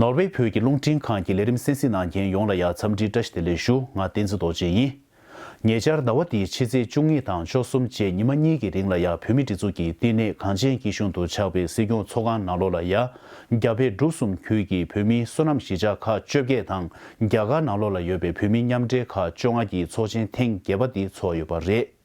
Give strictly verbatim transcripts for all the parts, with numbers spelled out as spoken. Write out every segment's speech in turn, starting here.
ནོར་ཝེ་བོད་ཀྱི་རླུང་འཕྲིན་ཁང་གི་ལས་རིམ་གསན་གཟིགས་གནང་མཁན་ཡོངས་ལ་ཡང་འཚམས་འདྲི་བཀྲ་ཤིས་བདེ་ལེགས་ཞུ། ང་བསྟན་འཛིན་རྡོ་རྗེ་ཡིན། ཉེ་ཆར་ཟླ་བ་འདིའི་ཕྱི་ཚེས་བཅུ་གཉིས་དང་བཅུ་གསུམ་བཅས་ཉི་མ་གཉིས་ཀྱི་རིང་ལ་ཡང་བོད་མིའི་སྒྲིག་འཛུགས་ཀྱི་བསྟི་གནས་གངས་ཅན་སྐྱིད་གཤོངས་སུ་ཆགས་པའི་སྲིད་སྐྱོང་ཚོགས་ཁང་ནང་ལོགས་ལ་ཡང་རྒྱ་བལ་འབྲུག་གསུམ་ཁུལ་གྱི་བོད་མིའི་སོ་ནམ་གཞིས་ཆགས་ཁག་བཅོ་བརྒྱད་དང་རྒྱ་གར་ནང་ལོགས་ལ་ཡོད་པའི་བོད་མིའི་མཉམ་འབྲེལ་ཁག་བཅོ་ལྔ་གི་ཚོགས་ཆེན་ཐེངས་བརྒྱད་པ་འདི་ཚོགས་ཡོད་པ་རེད།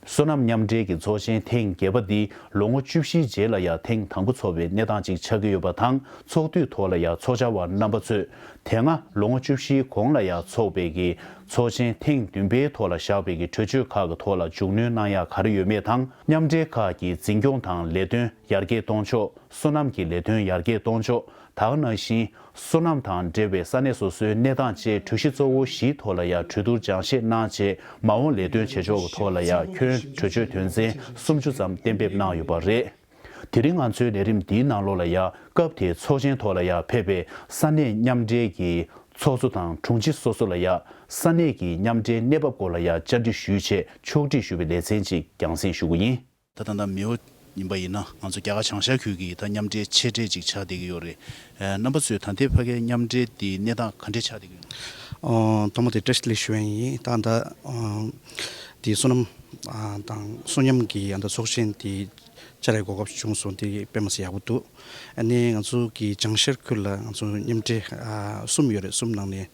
སོ་ནམ་མཉམ་འབྲེལ་གྱི་ཚོགས་ཆེན་ཐེངས་བརྒྱད་པ་འདི་ལོ་ངོ་བཅུ་བཞིའི་རྗེས་ལ་ཡང་ཐེངས་དང་པོ་ཚོགས་པའི་གནས་སྟངས་ཅིག་ཆགས་ཀྱི་ཡོད་པ་དང་། ཚོགས་དུས་ཐོག་ལ་ཡང་ཚོགས་བཅར་བ་རྣམ་པ་ཚོས་དེ་སྔ་ལོ་ངོ་བཅུ་བཞིའི་གོང་ལ་ཡང་ཚོགས་པའི་གི་ཚོགས་ཆེན་ཐེངས་བདུན་པའི་ཐོག་ལ་བཞག་པའི་གི་གྲོས་ཆོད་ཁག་གི་ཐོག་ལ་མཇུག་གནོན་གནང་ཡག་ག་རེ་ཡོད་མེད་དང་། མཉམ་འབྲེལ་ཁག་གི་འཛིན་སྐྱོང་དང་ལས་དོན་ཡར་རྒྱས་གཏོང་ཕྱོགས། སོ་ནམ་གྱི་ལས་དོན་ཡར་རྒྱས་གཏོང་ཕྱོགས། ད་ག་ནང་བཞིན་སོ་ནམ་དང་འབྲེལ་བའི་ས་གནས་སོ་སོའི་གནས་སྟངས་བཅས་གྲོས་གཞི་གཙོ་བོ་བཞིའི་ཐོག་ལ་ཡང་གྲོས་བསྡུར་སྦྱང་བཤད་གནང་རྗེས། མ་འོངས་ལས་དོན་བྱེད་ཕྱོགས་ཀྱི་ཐོག་ལ་ཡང་ཁྱོན་གྲོས་ཆོད་དོན་ཚན་སུམ་ཅུ་ཙམ་གཏན་འབེབས་གནང་ཡོད་པ་རེད། དེ་རིང་ང་ཚོའི་ལས་རིམ་འདིའི་ནང་ལོགས་ལ་ཡང་སྐབས་དེའི་ཚོགས་ཆེན་ཐོག་ལ་ཡང་ཕེབས་པའི་ས་གནས་མཉམ་འབྲེལ་གྱི་ཚོགས་གཙོ་དང་དྲུང་ཆེ་སོ་སོ་ལ་ཡང་ས་གནས་ཀྱི་མཉམ་འབྲེལ་གནས་བབ་སྐོར་ལ་ཡང་བཅར་འདྲི་ཞུས་རྗེས་ཕྱོགས་སྒྲིག་ཞུས་པའི་ལེ་ཚན་ཅིག་རྒྱང་སྲིང་ཞུ་གི་ཡིན། ད་ད་ལྟ་མེའོ་ཡིན་པ་ཡིན་ན་ང་ཚོ་རྒྱ་གར་བྱང་ཤར་ཁུལ་གྱི་ད་མཉམ་འབྲེལ་ཆེ་གྲས་ཅིག་ཆགས་བསྡད་ཀྱི་ཡོད་རེད། ཨ། རྣམ་པ་ཚོས་ད་ལྟའི་ཕ་གིའི་མཉམ་འབྲེལ་དེའི་གནས་སྟངས་ག་འདྲས་ཆགས་བསྡད་ཀྱི་ཡོད། ཨ། ཐོག་མ་དེ་བཀྲ་ཤིས་བདེ་ལེགས་ཞུ་ཡ་ཡིན། ད་ད་ཨ། དེ་སོ་ནམ་ཨ། དང་སོ་ཉམས་ཀྱི་ཨ། ད་ཚོགས་ཆེན་དེ་བཅར་ཡའི་གོ་སྐབས་བྱུང་སོང་། དེ་དཔེ་མི་སྲིད་ཡག་པོ་འདུག་ཨ་ནི་ང་ཚོ་གི་བྱང་ཤར་ཁུལ་ལ་ང་ཚོ་མཉམ་འབྲེལ་ཨ། གསུམ་ཡོད་རེད། གསུམ་ནང་ནས་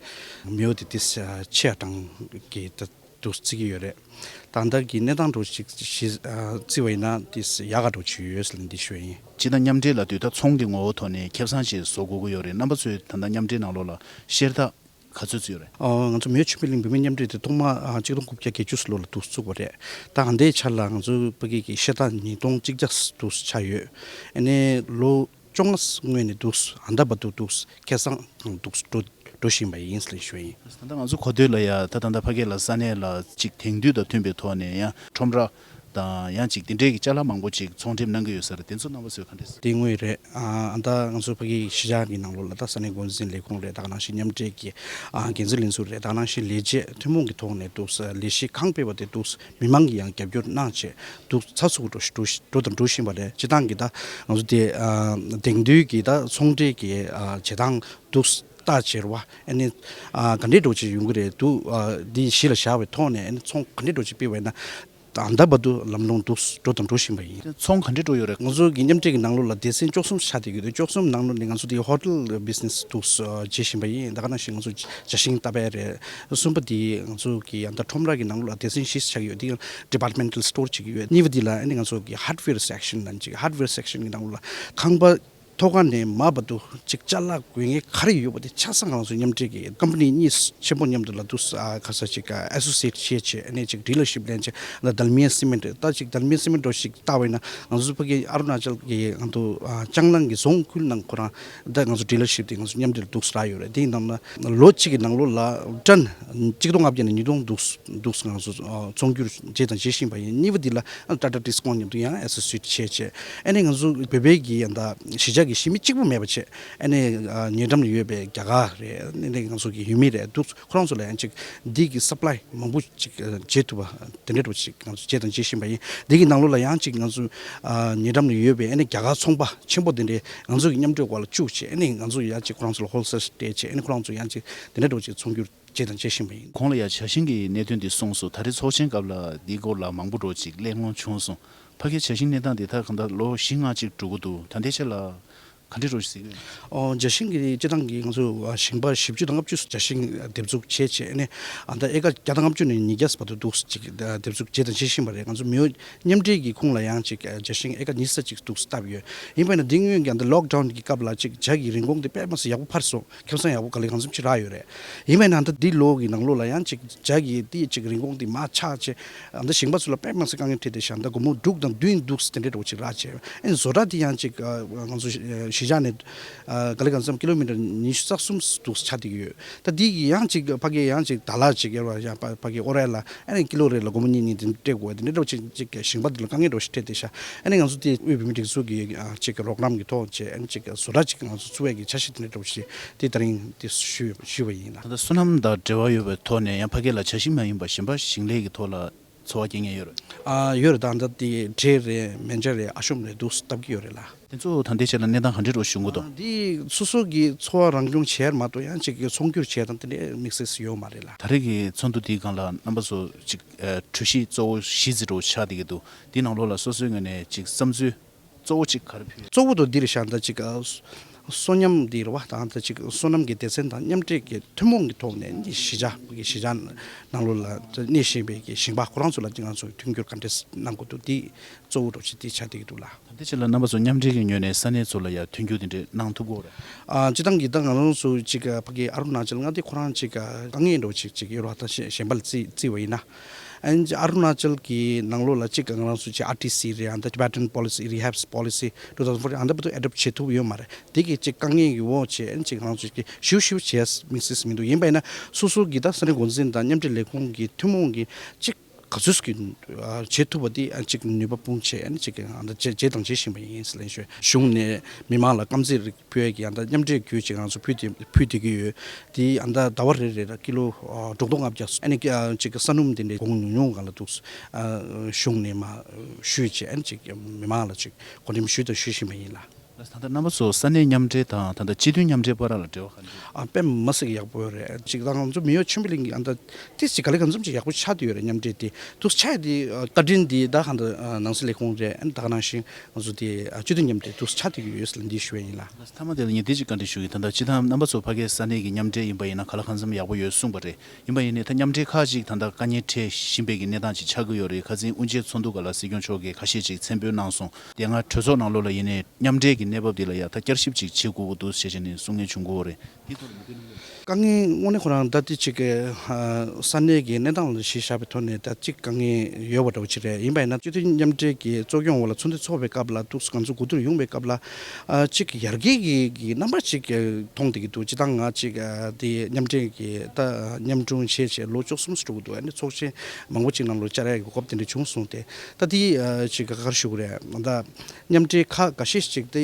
མེའོ་དེ་ཏིས་ཨ། ཆེ་བ་གྲངས་ཀྱི་ད། འདུག་བརྩི་གི་ཡོད་རེད། ད་ལྟ་གི་གནས་སྟངས་འདྲ་ཞིག་ཞིག་ཨ། བརྩི་བ་ཡིན་ན་དེ་ཡག་ག་འདྲ་ཞིག་ཡོད་ཟེར་ནས་འདི་ཞུ་ཡ་ཡིན། སྤྱིར་བཏང་མཉམ་འབྲེལ་ལབ་དུས་ད་ཚོང་གི་ངོ་བོ་ཐོག་ནས་ཁེ་བཟང་ཅིག་བཟོ་དགོས་ཀྱི་ཡོད་རེད། རྣམ་པ་ཚོས་ད་ལྟ་མཉམ་འབྲེལ་ནང་ལོགས་ལ་ཤེར་རྟགས་ག་ཚོད་བརྩིས་ཡོད་རེད། ཨ། ང་ཚོ་མེའོ་ཆོས་འཕེལ་གླིང་བོད་མིའི་མཉམ་འབྲེལ་དེ་ཐོག་མ་ཨ། གཅིག་སྟོང་དགུ་བརྒྱ་བརྒྱད་ཅུ་ལོ་ལ་འདུག་བཙུགས་པ་རེད། ད་ཨ་འདའི་ཆ་ལ་ང་ཚོ་ཕ་གི་གི་ཤེར་རྟགས་ཉིས་སྟོང་གཅིག་བརྒྱ་འདུག་ཆགས་ཡོད། ཨ་ནི་ལོ་བཅོ་ལྔ་སྔོན་ནས་འདུག་ཨ་འདའ་བར་དུ་འདུག་ཁེ་བཟང་འདུག་འགྲོ་འགྲོ་བཞིན་པ་ཡིན་ཟེར་ཞུ་ཡ་ཡིན། ད་ལྟ་ང་ཚོ་གོ་ཐོས་ལ་ཡ་ད་ད་ལྟ་ཕ་གི་ལ་ས་གནས་ལ་ཅིག་དེང་དུས་དང་མཐུན་པའི་ཐོག་ནས་ཡང་ཁྲོམ་ར་དང་ཡང་ཅིག་དེ་འདྲའི་གི་ཅ་ལག་མང་པོ་ཅིག་ཚོང་འགྲེམས་གནང་གི་ཡོད་ས་རེད། དེ་ཚོ་རྣམ་པ་ཚོས་ག་འདྲས། དེ་དངོས་རེད། ཨ་ད་ང་ཚོ་ཕ་གི་གཞིས་ཆགས་ཀྱི་ནང་ལོགས་ལ་ད་ས་གནས་འགོ་འཛིན་ལས་ཁུངས་རེད། ད་ག་ནང་བཞིན་མཉམ་འབྲེལ་གྱི་ཨ་འགན་འཛིན་ལྷན་ཚོགས་རེད། ད་ག་ནང་བཞིན་ལས་བྱེད་ཐུན་མོང་གི་ཐོག་ནས་འདུག་ལས་གཞི་གང་སྤེལ་བ་དེ་འདུག་མི་མང་གིས་ཡང་རྒྱབ་སྐྱོར་གནང་བྱས་འདུག་ཚགས་ཚུད་འགྲོ་འགྲོ་འགྲོ་དང་འགྲོ་བཞིན་པ་རེད། སྤྱིར་བཏང་གི་ད་ང་ཚོ་དེ་ཨ་དེང་དུས་ཀྱི་ད་ཚོང་འབྲེལ་གྱི་ཨ་བྱེད་སྟངས་འདུག་ལྟ་བྱེད་ར་བ། ཨ་ནི་ཨ་ག་འདྲའི་འགྲོ་ཅིག་ཡོང་གི་རེད་འདུག་ཨ་འདི་གཞི་ལ་བཞག་པའི་ཐོག་ནས་ཨ་ནི་ཚོང་ག་འདྲའི་འགྲོ་ཅིག་སྤེལ་བ་ཡིན་ན་ད་ལྟ་བར་དུ་ལམ་ལྷོང་འདུག་འགྲོ་དང་འགྲོ་བཞིན་པ་ཡིན། ཚོང་ག་འདྲའི་འགྲོ་ཡོད་རེད། ང་ཚོ་གི་མཉམ་འབྲེལ་གྱི་ནང་ལོགས་ལ་སྡེ་ཚན་བཅུ་གསུམ་ཆགས་བསྡད་ཡོད་དེ། བཅུ་གསུམ་ནང་ལོགས་ནས་ང་ཚོ་དེ་ཧོ་ཊེལ་བི་ཛི་ནེ་སི་འདུག་བྱེད་བཞིན་པ་ཡིན། ད་ག་ནང་བཞིན་ང་ཚོ་ཇ་ཤིང་བཏབ་པ་རེད། གསུམ་པ་དེ་ང་ཚོ་གི་ད་ཁྲོམ་ར་གི་ནང་ལོགས་ལ་སྡེ་ཚན་བཞི་ཆགས་ཡོད་དེ། ཌི་པཱར་ཊི་མེན་ཊལ་སི་ཊོར་བྱེད་ཀྱི་ཡོད། གཉིས་པ་དེ་ལ་ཨ་ནི་ང་ཚོ་གི་ཧཱར་ཌི་ཝེར་སེག་ཤན་ལབ་ཅིག་ཧཱར་ཌི་ཝེར་སེག་ཤན་གྱི་ནང་ལོགས་ལ་ཁང་པ་ཐོག་ཁ་ནས་མར་བར་དུ་ཅིག་ཅ་ལག་དགོས་ངེས་ག་རེ་ཡོད་པ་དེ་ཆ་ཚང་ང་ཚོ་མཉམ་འབྲེལ་གྱི་ཀམ་པ་ནི་གཉིས་ཆེན་པོ་མཉམ་དུ་ལ་འདུག་ཨ་ག་ས་ཅིག་ཨ་སོ་སི་ཨེཊ་བྱས་བྱས་ཨ་ནི་ཅིག་ཌི་ལར་ཤིབ་ལེན་བྱས། ད་ལྡལ་མི་ཡ་སི་མེན་ཊི་ད་ཅིག་ལྡལ་མི་ཡ་སི་མེན་ཊི་འདྲ་ཞིག་བལྟ་བས་ན་ང་ཚོ་ཕ་གི་ཨ་རུ་ན་ཅལ་གྱི་ང་ཚོ་ཨ་ལྕང་གླང་གི་རྫོང་ཁུལ་ནང་ཁོ་རང་ད་ང་ཚོ་ཌི་ལར་ཤིབ་དེ་ང་ཚོ་མཉམ་འབྲེལ་འདུག་རག་ཡོད་རེད། དེ་ཡིན་ནམ་ན་ལོ་གཅིག་གི་ནང་ལོགས་ལ་ཊན་གཅིག་སྟོང་ལྔ་བརྒྱ་ནས་ཉིས་སྟོང་འདུག་འདུག་ང་ཚོ་ཨ་ཚོང་སྒྱུར་བྱས་དང་བྱེད་བཞིན་པ་ཡིན། གཉིས་པ་འདི་ལ་ཨ་ཊ་ཊ་ཌི་སི་ཀོན་མཉམ་དུ་ཡང་ཨེ་སོ་སི་ཨེཊ་བྱས་བྱས། ཨ་ནི་ང་ཚོ་བོད་པའི་གི་ཡང་ད་གཞིས་ཆགས་ཀྱི་གཞིས་མི་གཅིག་པུ་མེད་པ་བྱས། ཨ་ནི་ཨ་ཉེ་འགྲམ་ལ་ཡོད་པའི་རྒྱ་གར་རེད། ཨ་ནི་ང་ཚོ་གི་ཡུལ་མི་རེད་འདུག་ཁོ་རང་ཚོ་ལ་ཡང་ཅིག་འདི་གི་སབ་ལའི་མང་པོ་ཅིག་ཨ་བྱེད་ཐུབ་པ་དེ་འདྲ་འདྲ་པོ་ཅིག་ང་ཚོ་བྱས་དང་བྱེད་བཞིན་པ་ཡིན། འདི་གི་ནང་ལོགས་ལ་ཡང་ཅིག་ང་ཚོ་ཨ་ཉེ་འགྲམ་ལ་ཡོད་པའི་ཨ་ནི་རྒྱ་གར་ཚོང་པ་ཆེན་པོ་དེ་འདྲས་ང་ཚོ་གི་མཉམ་འབྲེལ་སྐོར་ལ་བཅུག་བྱས། ཨ་ནི་ང་ཚོ་ཡང་ཅིག་ཁོ་རང་ཚོ་ལ་ཧོལ་སེལ་སྤྲད་བྱས། ཨ་ནི་ཁོ་རང་ཚོ་ཡང་ཅིག་དེ་འདྲ་འདྲ་པོ་ཅིག་ཚོང་སྒྱུར་བྱས་དང་བྱེད་བཞིན་པ་ཡིན། གོང་ལ་ཡང་ཇ་ཤིང་གི་གནད་དོན་འདི་གསུངས་སོང་། ད་རེས་ཚོགས་ཆེན་སྐབས་ལ་འདིའི་སྐོར་ལ་མང་པོ་འདྲ་ཅིག་གླེང་སློང་བྱུང་སོང་། ཕ་གིའི་ཇ་ཤིང་གནས་སྟངས་འདི་ད་གང་ལྟར་ལོ་བཞི་ལྔ་ཅིག་འགྲོ་གི་འདུག་ད་ལྟའི་ཆ་ལ་ག་འདྲ་འདྲ་ཅིག་གཟིགས་ཡོད། ཨོ་ཇ་ཤིང་གི་སྤྱིར་བཏང་གི་ང་ཚོ་ཞིང་པ་བཞི་བཅུ་དང་ལྔ་བཅུ་ཇ་ཤིང་འདེབས་འཛུགས་བྱས་བྱས་ནས་ཨ་ད་ཨེ་ཀར་བརྒྱ་དང་ལྔ་བཅུ་ནས་ཉིས་བརྒྱ་བར་དུ་འདུག་ཅིག་འདེབས་འཛུགས་བྱས་དང་བྱེད་བཞིན་པ་རེད། ང་ཚོ་མེའོ་མཉམ་འབྲེལ་གྱི་ཁོངས་ལ་ཡང་ཅིག་ཇ་ཤིང་ཨེ་ཀར་ཉི་ཤུ་རྩ་གཅིག་འདུག་བཏབ་ཡོད། ཡིན་པས་ན་འདི་སྔོན་གྱི་ཨ་ད་ལོག་ཌའུན་གྱི་སྐབས་ལ་ཅིག་ཇ་གི་རིན་གོང་དེ་དཔེ་མ་སྲིད་ཡག་པོ་འཕར་སོང་། ཁེ་བཟང་ཡག་པོ་ག་ལེ་གང་འཚམ་ཅིག་རག་ཡོད་རེད། ཡིན་པས་ན་ད་འདི་ལོ་གི་ནང་ལོགས་ལ་ཡང་ཅིག་ཇ་གི་དེ་ཅིག་རིན་གོང་དེ་མར་ཆག་བྱས། ཨ་ད་ཞིང་པ་ཚོ་ལ་དཔེ་མ་སྲིད་དཀའ་ངལ་འཕྲད་དེ་ཤག་ད་སྒོར་མོ་དྲུག་དང་བདུན་འདུག་དེ་འདྲའི་འདྲ་པོ་ཅིག་རག་བྱས། ཨ་ནི་བཟོ་གྲྭ་དེ་ཡང་ཅིག་ཨ་ང་ཚོ་གཞིས་ཆགས་ནས་ཨ་ག་ལེ་གང་འཚམ་ཀི་ལོ་མི་ཊར་ཉི་ཤུ་རྩ་གསུམ་འདུག་ཆགས་བསྡད་ཀྱི་ཡོད། ད་འདི་གི་ཡང་ཅིག་ཕ་གི་ཡང་ཅིག་ད་ལ་ཅིག་ཡོད་ར་ཡང་ཕ་གི་ཨོ་ར་ལ། ཨ་ནི་ཀི་ལོ་རེ་ལ་སྒོར་མོ་གཉིས་གཉིས་དེ་སྤྲད་དགོས། དེ་འདྲ་འདྲ་པོ་ཅིག་ཅིག་ཞིང་པ་དེ་ལ་དཀའ་ངལ་འདྲ་པོ་ཞིག་འཕྲད་དེ་ཤག་ཨ་ནི་ང་ཚོ་དེ་དབུས་བོད་མིའི་སྒྲིག་འཛུགས་ཀྱི་ཨ་ཅིག་རོགས་རམ་གྱི་ཐོག་བྱས། ཨ་ནི་ཅིག་བཟོ་གྲྭ་ཅིག་ང་ཚོ་བཙུགས་ཡས་ཀྱི་འཆར་གཞི་དེ་འདྲ་འདྲ་པོ་ཞིག་དེ་ད་རིང་དེ་ཞུས་ཞུས་པ་ཡིན་ལ། ད་ལྟ་སོ་ནམ་དང་འབྲེལ་བ་ཡོད་པའི་ཐོག་ནས་ཡང་ཕ་གི་ལ་ཇ་ཤིང་མ་ཡིན་པ་གཞན་པ་ཞིང་ལས་ཀྱི་ཐོག་ལ་འཚོ་བ་སྐྱེལ་མཁན་ཡོད་རེད། ཨ་ཡོད་རེད། ད་ད་དེ་འབྲས་རེད། མན་ཇ་རེད། ཨ་ཤོམ་རེད། འདུག་སེ་བཏབ་ཀྱི་ཡོད་རེད་ལགས། དེ་ཚོ་ད་ལྟའི་ཆ་ལ་གནས་སྟངས་ག་འདྲ་རུ་བྱུང་གི་འདུག། ཨ་འདི་སོ་སོ་གི་འཚོ་བ་རང་སྐྱོང་བྱེད་ཡ་མ་གཏོགས་ཡང་ཅིག་གི་ཚོང་སྒྱུར་བྱེད་ཡ་དང་དེ་འདྲའི་དམིགས་བསལ་ཡོད་མ་རེད་ལགས། ད་རེས་ཀྱི་ཚོགས་འདུ་འདིའི་སྒང་ལ་རྣམ་པ་ཚོ་ཅིག་ཨ་གྲོས་གཞི་གཙོ་བོ་བཞི་ཙམ་རུ་ཆགས་བསྡད་ཀྱི་འདུག། འདི་ནང་ལོགས་ལ་སོ་སོའི་ངོས་ནས་ཅིག་བསམ་ཚུལ་གཙོ་བོ་གཅིག་ག་རེ་ཕུལ། གཙོ་བོ་དེ་འདི་རེད་ཤག། ད་ཅིག་ཨ་སོ་སོ་མཉམ་འདི་རེད་བ། ད་ད་ཅིག་སོ་ནམ་གྱི་སྡེ་ཚན་དང་མཉམ་འབྲེལ་གྱི་ཐུན་མོང་གི་ཐོག་ནས་གཞིས་ཆགས་ཀྱི་གཞིས་ཆགས་ནང་ལོགས་ལ་གནས་བཞིན་པའི་གི་ཞིང་པ་ཁོ་རང་ཚོ་ལ་ང་ཚོས་མཐུན་འགྱུར་ག་འདྲས་གནང་དགོས་འདུག། འདི་གཙོ་བོ་འདྲ་ཅིག་འདི་ཆགས་བསྡད་ཀྱི་འདུག་ལགས། ད་ལྟའི་ཆ་ལ་རྣམ་པ་ཚོ་མཉམ་འབྲེལ་གྱི་ངོས་ནས་ས་གནས་ཚོ་ལ་ཡང་མཐུན་འགྱུར་དེ་འདྲས་གནང་ཐུབ་ཀྱི་ཡོད་རེད། ཨ་སྤྱིར་བཏང་གི་ད་ང་རང་ཚོ་ཅིག་ཕ་གི་ཨ་རུ་ན་ཅལ་མངའ་སྡེ་ཁོ་རང་ཅིག་དཀའ་ངལ་འདྲ་བོ་ཅིག་ཅིག་ཡོད་རེད་བ། ད་གཞན་པ་ལ་བརྩི་བརྩིས་པ་ཡིན་ན། ཨ་ནི་ཨ་རུ་ན་ཅལ་གྱི་ནང་ལོགས་ལ་གཅིག་ང་རང་ཚོ་གཅིག་ཨར་ཊི་སི་རེད། ཨ་ད་Tibetan Policy Rehab Policy two thousand fourteen ཨ་ད་བར་དུ་ཨེ་ཌོབ་བྱེད་ཐུབ་ཡོད་མ་རེད། དེ་གི་གཅིག་དཀའ་ངལ་གྱི་འོག་བྱས་ཨ་ནི་གཅིག་ང་རང་ཚོ་གཅིག་ཞིབ་ཞིབ་བྱས་དམིགས་བསལ་མི་འདུག། ཡིན་པ་ཡིན་ན་སོ་སོ་གི་ད་ས་གནས་འགོ་འཛིན་དང་མཉམ་འབྲེལ་ལས་ཁུངས་ཀྱི་ཐུན་མོང་གི་གཅིག་ག་ཚོད་ཀྱི་བྱེད་ཐུབ་པ་དེ་ཨ་གཅིག་ནུས་པ་སྤུངས་བྱས་ཨ་ནི་གཅིག་ཨ་ད་བྱེད་བྱེད་དང་བྱེད་བཞིན་པ་ཡིན་ཟེར་ལན་ཞུ། གཞུང་ནས་མི་མང་ལ་དཀར་མཛེས་རིགས་ཕུལ་ཡས་ཀྱི་ཨ་ད་མཉམ་འབྲེལ་གྱི་ཅིག་ང་ཚོ་ཕུལ་བསྡད་ཕུལ་བསྡད་ཀྱི་ཡོད། དེ་ཨ་ད་ཟླ་བ་རེ་རེ་ལ་ཀི་ལོ་ཨ་དྲུག་སྟོང་ལྔ་བརྒྱ་ཨ་ནི་ཨ་ཅིག་ས་སྣུམ་དེ་འདྲའི་གོང་ཉུང་ཉུང་སྒང་ལ་འདུག། ཨ་གཞུང་ནས་མར་ཞུས་བྱས་ཨ་ནི་ཅིག་མི་མང་ལ་ཅིག་གོ་འགྲེམས་ཞུས་དང་ཞུ་བཞིན་པ་ཡིན་ལགས། ད་ལྟ་རྣམ་པ་ཚོ་ས་གནས་མཉམ་འབྲེལ་དང་ད་ལྟ་སྤྱི་མཐུན་མཉམ་འབྲེལ་བར་ལ་འབྲེལ་བ་ག་འདྲ། ཨ་དཔེ་མི་སྲིད་ཡག་པོ་རེད། ཅིག་ད་ང་ཚོ་མེ་ཡོད་ཆེན་པོ་གླིང་གི་ཨ་ད་ཏིས་ཅིག་ག་ལེ་གང་འཚམ་ཅིག་ཡག་པོ་ཆགས་བསྡད་ཡོད་རེད། མཉམ་འབྲེལ་དེ་འདུག་ཆགས་དེ་བཀའ་དྲིན་དེ་ད་གང་ད་ནང་སྲིད་ལས་ཁུངས་རེད། ཨ་ད་ག་ནང་བཞིན་ང་ཚོ་དེ་སྤྱི་མཐུན་མཉམ་འབྲེལ་འདུག་ཆགས་བསྡད་ཀྱི་ཡོད་ཟེར་ལ་འདི་ཞུ་བ་ཡིན་ལགས། མཐའ་མ་དེ་ལ་ངས་འདི་ཅིག་བཀའ་འདྲི་ཞུ་གི། ད་ལྟ་སྤྱི་བཏང་རྣམ་པ་ཚོ་ཕ་གིའི་ས་གནས་ཀྱི་མཉམ་འབྲེལ་ཡིན་པ་ཡིན་ན་ག་ལ་གང་འཚམ་ཡག་པོ་ཡོད་གསུངས་པ་རེད། ཡིན་པ་ཡིན་ནའི་ད་མཉམ་འབྲེལ་ཁག་ཅིག་ད་ལྟ་དཀའ་ངལ་འཕྲད་བཞིན་པའི་གི་གནས་སྟངས་ཅིག་ཆགས་ཀྱི་ཡོད་རེད། ཁ་སང་དབུ་འབྱེད་ཚོགས་འདུ་སྒང་ལ་སྲིད་སྐྱོང་མཆོག་གིས་ཁ་ཤས་ཅིག་མཚན་འབོད་གནང་སོང་། དེ་སྔ་གྲོས་ཚོགས་ནང་ལོགས་ལ་ཡིན་ནའི་མཉམ་འབྲེལ་གྱི་གནས་བབ་འདི་ལ་ཡ་ད་བསྐྱར་ཞིབ་ཅིག་བྱེད་དགོས་ཀྱི་འདུག་ཞེས་བྱས་ནས་གསུང་མཁན་བྱུང་གི་ཡོད་རེད། དཀའ་ངལ་དངོས་གནས་ཁོ་རང་ད་ལྟའི་ཅིག་གི་ས་གནས་ཀྱི་གནས་སྟངས་ལ་གཞི་བཞག་པའི་ཐོག་ནས་ད་ཅིག་དཀའ་ངལ་ཡོད་པ་འདྲ་བོ་ཅིག་རེད། ཡིན་པ་ཡིན་ན་སྤྱི་མཐུན་མཉམ་འབྲེལ་གྱི་གཙོ་སྐྱོང་འོག་ལ་ཚོགས་འདུ་འཚོགས་པའི་སྐབས་ལ་འདུག་ང་ཚོ་གོ་བསྡུར་ཡོང་བའི་སྐབས་ལ་ཨ་ཅིག་ཡར་རྒྱས་ཀྱི་གི་རྣམ་པ་ཅིག་མཐོང་བསྡད་ཀྱི་འདུག། སྤྱིར་བཏང་ང་ཅིག་དེ་མཉམ་འབྲེལ་གྱི་ད་མཉམ་དྲུང་བྱས་བྱས་ལོ་བཅུ་གསུམ་ཙམ་འགྲོ་གི་འདུག། ཨ་ནི་ཚོགས་ཆེན་མང་པོ་ཅིག་ནང་ལོགས་བཅར་ཡག་གི་གོ་སྐབས་དེ་འདྲ་བྱུང་སོང་སྟེ། ད་དེ་ཅིག་ག་རེ་ཞུ་དགོས་རེད། ད་མཉམ་འབྲེལ་ཁག་འགའ་ཤས་ཅིག་དེ་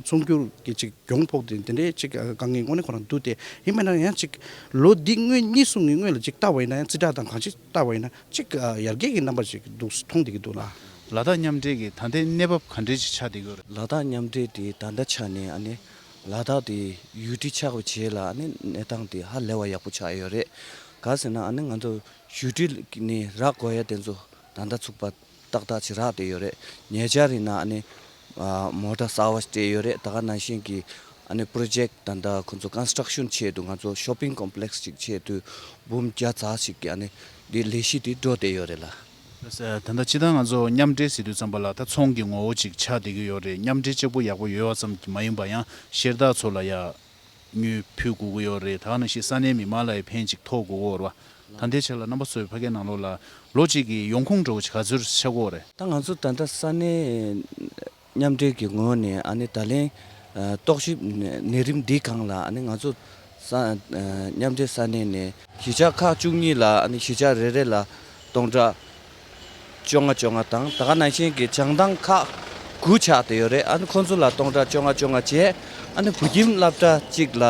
ཚོང་སྒྱུར་གྱི་ཅིག་གྱོང་ཕོག་དེ་དེ་འདྲའི་ཅིག་དཀའ་ངལ་དངོས་གནས་ཁོ་རང་འདུག་སྟེ། ཡིན་པ་ན་ཡང་ཅིག་ལོ་འདི་སྔོན་གཉིས་གསུམ་གྱི་སྔོན་ལ་ཅིག་ལྟ་བ་ཡིན་ན་ཡང་རྩིས་ཁྲ་དང་གང་ཅིག་ལྟ་བ་ཡིན་ན་ཅིག་ཡར་རྒྱས་ཀྱི་རྣམ་པ་ཅིག་འདུག་མཐོང་བསྡད་ཀྱི་འདུག་ལགས། ལ་དྭགས་མཉམ་འབྲེལ་གྱི་ད་ལྟའི་གནས་བབ་ག་འདྲས་ཅིག་ཆགས་བསྡད་ཀྱི་ཡོད་རེད། ལ་དྭགས་མཉམ་འབྲེལ་དེ་ད་ལྟ་ཆ་ནས་ཨ་ནི་ལ་དྭགས་དེ་ཡུལ་གྲུ་ཆགས་པའི་རྗེས་ལ་ཨ་ནི་གནས་སྟངས་དེ་ཧ་ལས་པ་ཡག་པོ་ཆགས་ཡོད་རེད། ག་ཟེར་ན་ཨ་ནི་ང་ཚོ་ཡུལ་གྲུ་ནས་རག་དགོས་ཡ་དེ་ཚོ་ད་ལྟ་ཚུགས་པ་ཏག་ཏག་ཅིག་རག་བསྡད་ཡོད་རེད། ཉེ་ཆར་ཡིན་ན་ཨ་ནི་ཨ་མོ་ཊ་གསར་པ་སྤྲད་ཡོད་རེད། ད་ག་ནང་བཞིན་གྱི་ཨ་ནི་པྲོ་ཇེཀ་ད་ལྟ་ཁོང་ཚོ་ཀོན་སི་ཊྲག་ཤན་ཆེད་དུ་ང་ཚོ་ཤོ་པིང་ཀོམ་པི་ལེག་སི་ཅིག་ཆེད་དུ་འབུམ་བརྒྱ་ཙམ་ཞིག་གི་ཨ་ནི་འདི་ལས་གཞི་འདི་འགྲོ་བསྡད་ཡོད་རེད་ལགས། ད་ལྟ་སྤྱིར་བཏང་ང་ཚོ་མཉམ་འབྲེལ་ཟེར་དུས་ཙམ་པ་ལ་ད་ཚོང་གི་ངོ་བོ་ཅིག་ཆགས་བསྡད་ཀྱི་ཡོད་རེད། མཉམ་འབྲེལ་གཅིག་པུ་ཡག་པོ་ཡོད་པ་ཙམ་གྱིས་མ་ཡིན་པ་ཡང་ཤེར་བདག་ཚོ་ལ་ཡ་དངུལ་ཕུལ་དགོས་ཀྱི་ཡོད་རེད། ད་ག་ནང་བཞིན་ས་གནས་མི་མང་ལ་ཡང་ཕན་ཅིག་ཐོགས་དགོས་ཀྱི་ཡོད་རེད་བ། ད་ལྟའི་ཆ་ལ་རྣམ་པ་ཚོའི་ཕ་གིའི་ནང་ལོགས་ལ་ལོ་གཅིག་གི་ཡོང་ཁུངས་འདྲ་བོ་ཅིག་ག་ཚོད་ཆགས་ཀྱི་ཡོད་རེད། ད་ང་ཚོ་ད་ལྟ་ས་གནས་མཉམ་འབྲེལ་གྱི་ངོས་ནས་ཨ་ནི་ད་ལན་ཨ་རྟོག་ཞིབ་ནས་ནས་རིམ་འདིའི་སྒང་ལ་ཨ་ནི་ང་ཚོ་ས་ཨ་མཉམ་འབྲེལ་ས་གནས་ནས་གཞིས་ཆགས་ཁག་བཅུ་གཉིས་ལ་ཨ་ནི་གཞིས་ཆགས་རེ་རེ་ལ་སྟོང་ཕྲག་བཅོ་ལྔ་བཅོ་ལྔ་དང་ད་ག་ནང་བཞིན་གྱི་བྱང་ཐང་ཁག་དགུ་ཆགས་བསྡད་ཡོད་རེད། ཨ་ནི་ཁོང་ཚོ་ལ་སྟོང་ཕྲག་བཅོ་ལྔ་བཅོ་ལྔ་བྱས། ཨ་ནི་བོད་ཁྱིམ་སློབ་གྲྭ་གཅིག་ལ་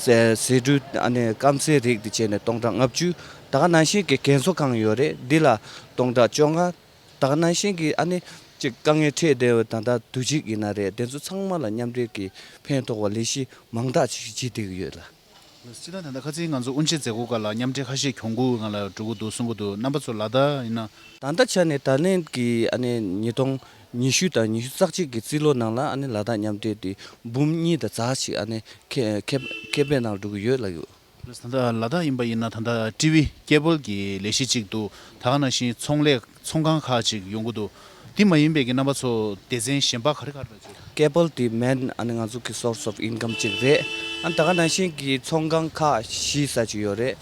ཟས་ཟས་འབྲུ་ཨ་ནི་སྐམ་སའི་རིགས་འདི་བྱས་ནས་སྟོང་ཕྲག་ལྔ་བཅུ། ད་ག་ནང་བཞིན་གྱི་རྒན་གསོ་ཁང་ཡོད་རེད། འདི་ལ་སྟོང་ཕྲག་བཅོ་ལྔ། ད་ག་ནང་བཞིན་གྱི་ཨ་ནི་ཅིག་དཀའ་ངལ་འཕྲད་བསྡད་པ་ད་ལྟ་དུས་ཅིག་ཡིན་ན་རེད། དེ་ཚོ་ཚང་མ་ལ་མཉམ་འབྲེལ་གྱི་ཕན་ཐོགས་པ་ལས་གཞི་མང་དག་ཅིག་བྱེད་བསྡད་ཀྱི་ཡོད་ལགས། སྤྱིར་བཏང་ད་ལྟ་ཁ་སང་ང་ཚོ་དབུ་འབྱེད་མཛད་སྒོ་སྒང་ལ་མཉམ་འབྲེལ་ཁ་ཤས་གྱོང་གུན་སྒང་ལ་འགྲོ་གི་འདུག་གསུང་གི་འདུག། རྣམ་པ་ཚོ་ལ་དྭགས་ཡིན་ན། ད་ལྟ་ཆ་ནས་ད་ལན་གྱི་ཨ་ནི་ཉིས་སྟོང་ཉི་ཤུ་དང་ཉི་ཤུ་རྩ་གཅིག་གི་རྩིས་ལོ་ནང་ལ་ཨ་ནི་ལ་དྭགས་མཉམ་འབྲེལ་དེ་འབུམ་གཉིས་དང་ཙམ་ཞིག་ཨ་ནི་ཁེ་ཁེ་ཁེ་ཕན་ནང་འགྲོ་གི་ཡོད་ལབ་ཡོད། ད་ལྟ་ལ་དྭགས་ཡིན་པ་ཡིན་ན་ད་ལྟ་ཊི་ཝི་ཀེ་བལ་གྱི་ལས་གཞི་གཅིག་འདུག། ད་ག་ནང་བཞིན་ཚོང་ལས་ཚོང་ཁང་ཁག་ཅིག་ཡོང་གི་འདུག། འདི་མ་ཡིན་པའི་གི་རྣམ་པ་ཚོ་སྡེ་ཚན་གཞན་པ་ག་རེ་ག་རེ་ལ་ཅིག། ཀེ་བལ་དེ་མེན་ཨ་ནི་ང་ཚོ་གི་སོར་སི་ཨོཕ་ཨིན་ཀམ་ཅིག་རེད། ཨ་ནི་ད་ག་ནང་བཞིན་གྱི་ཚོང་ཁང་ཁག་བཞི་ཙམ་ཅིག་ཡོད་རེད།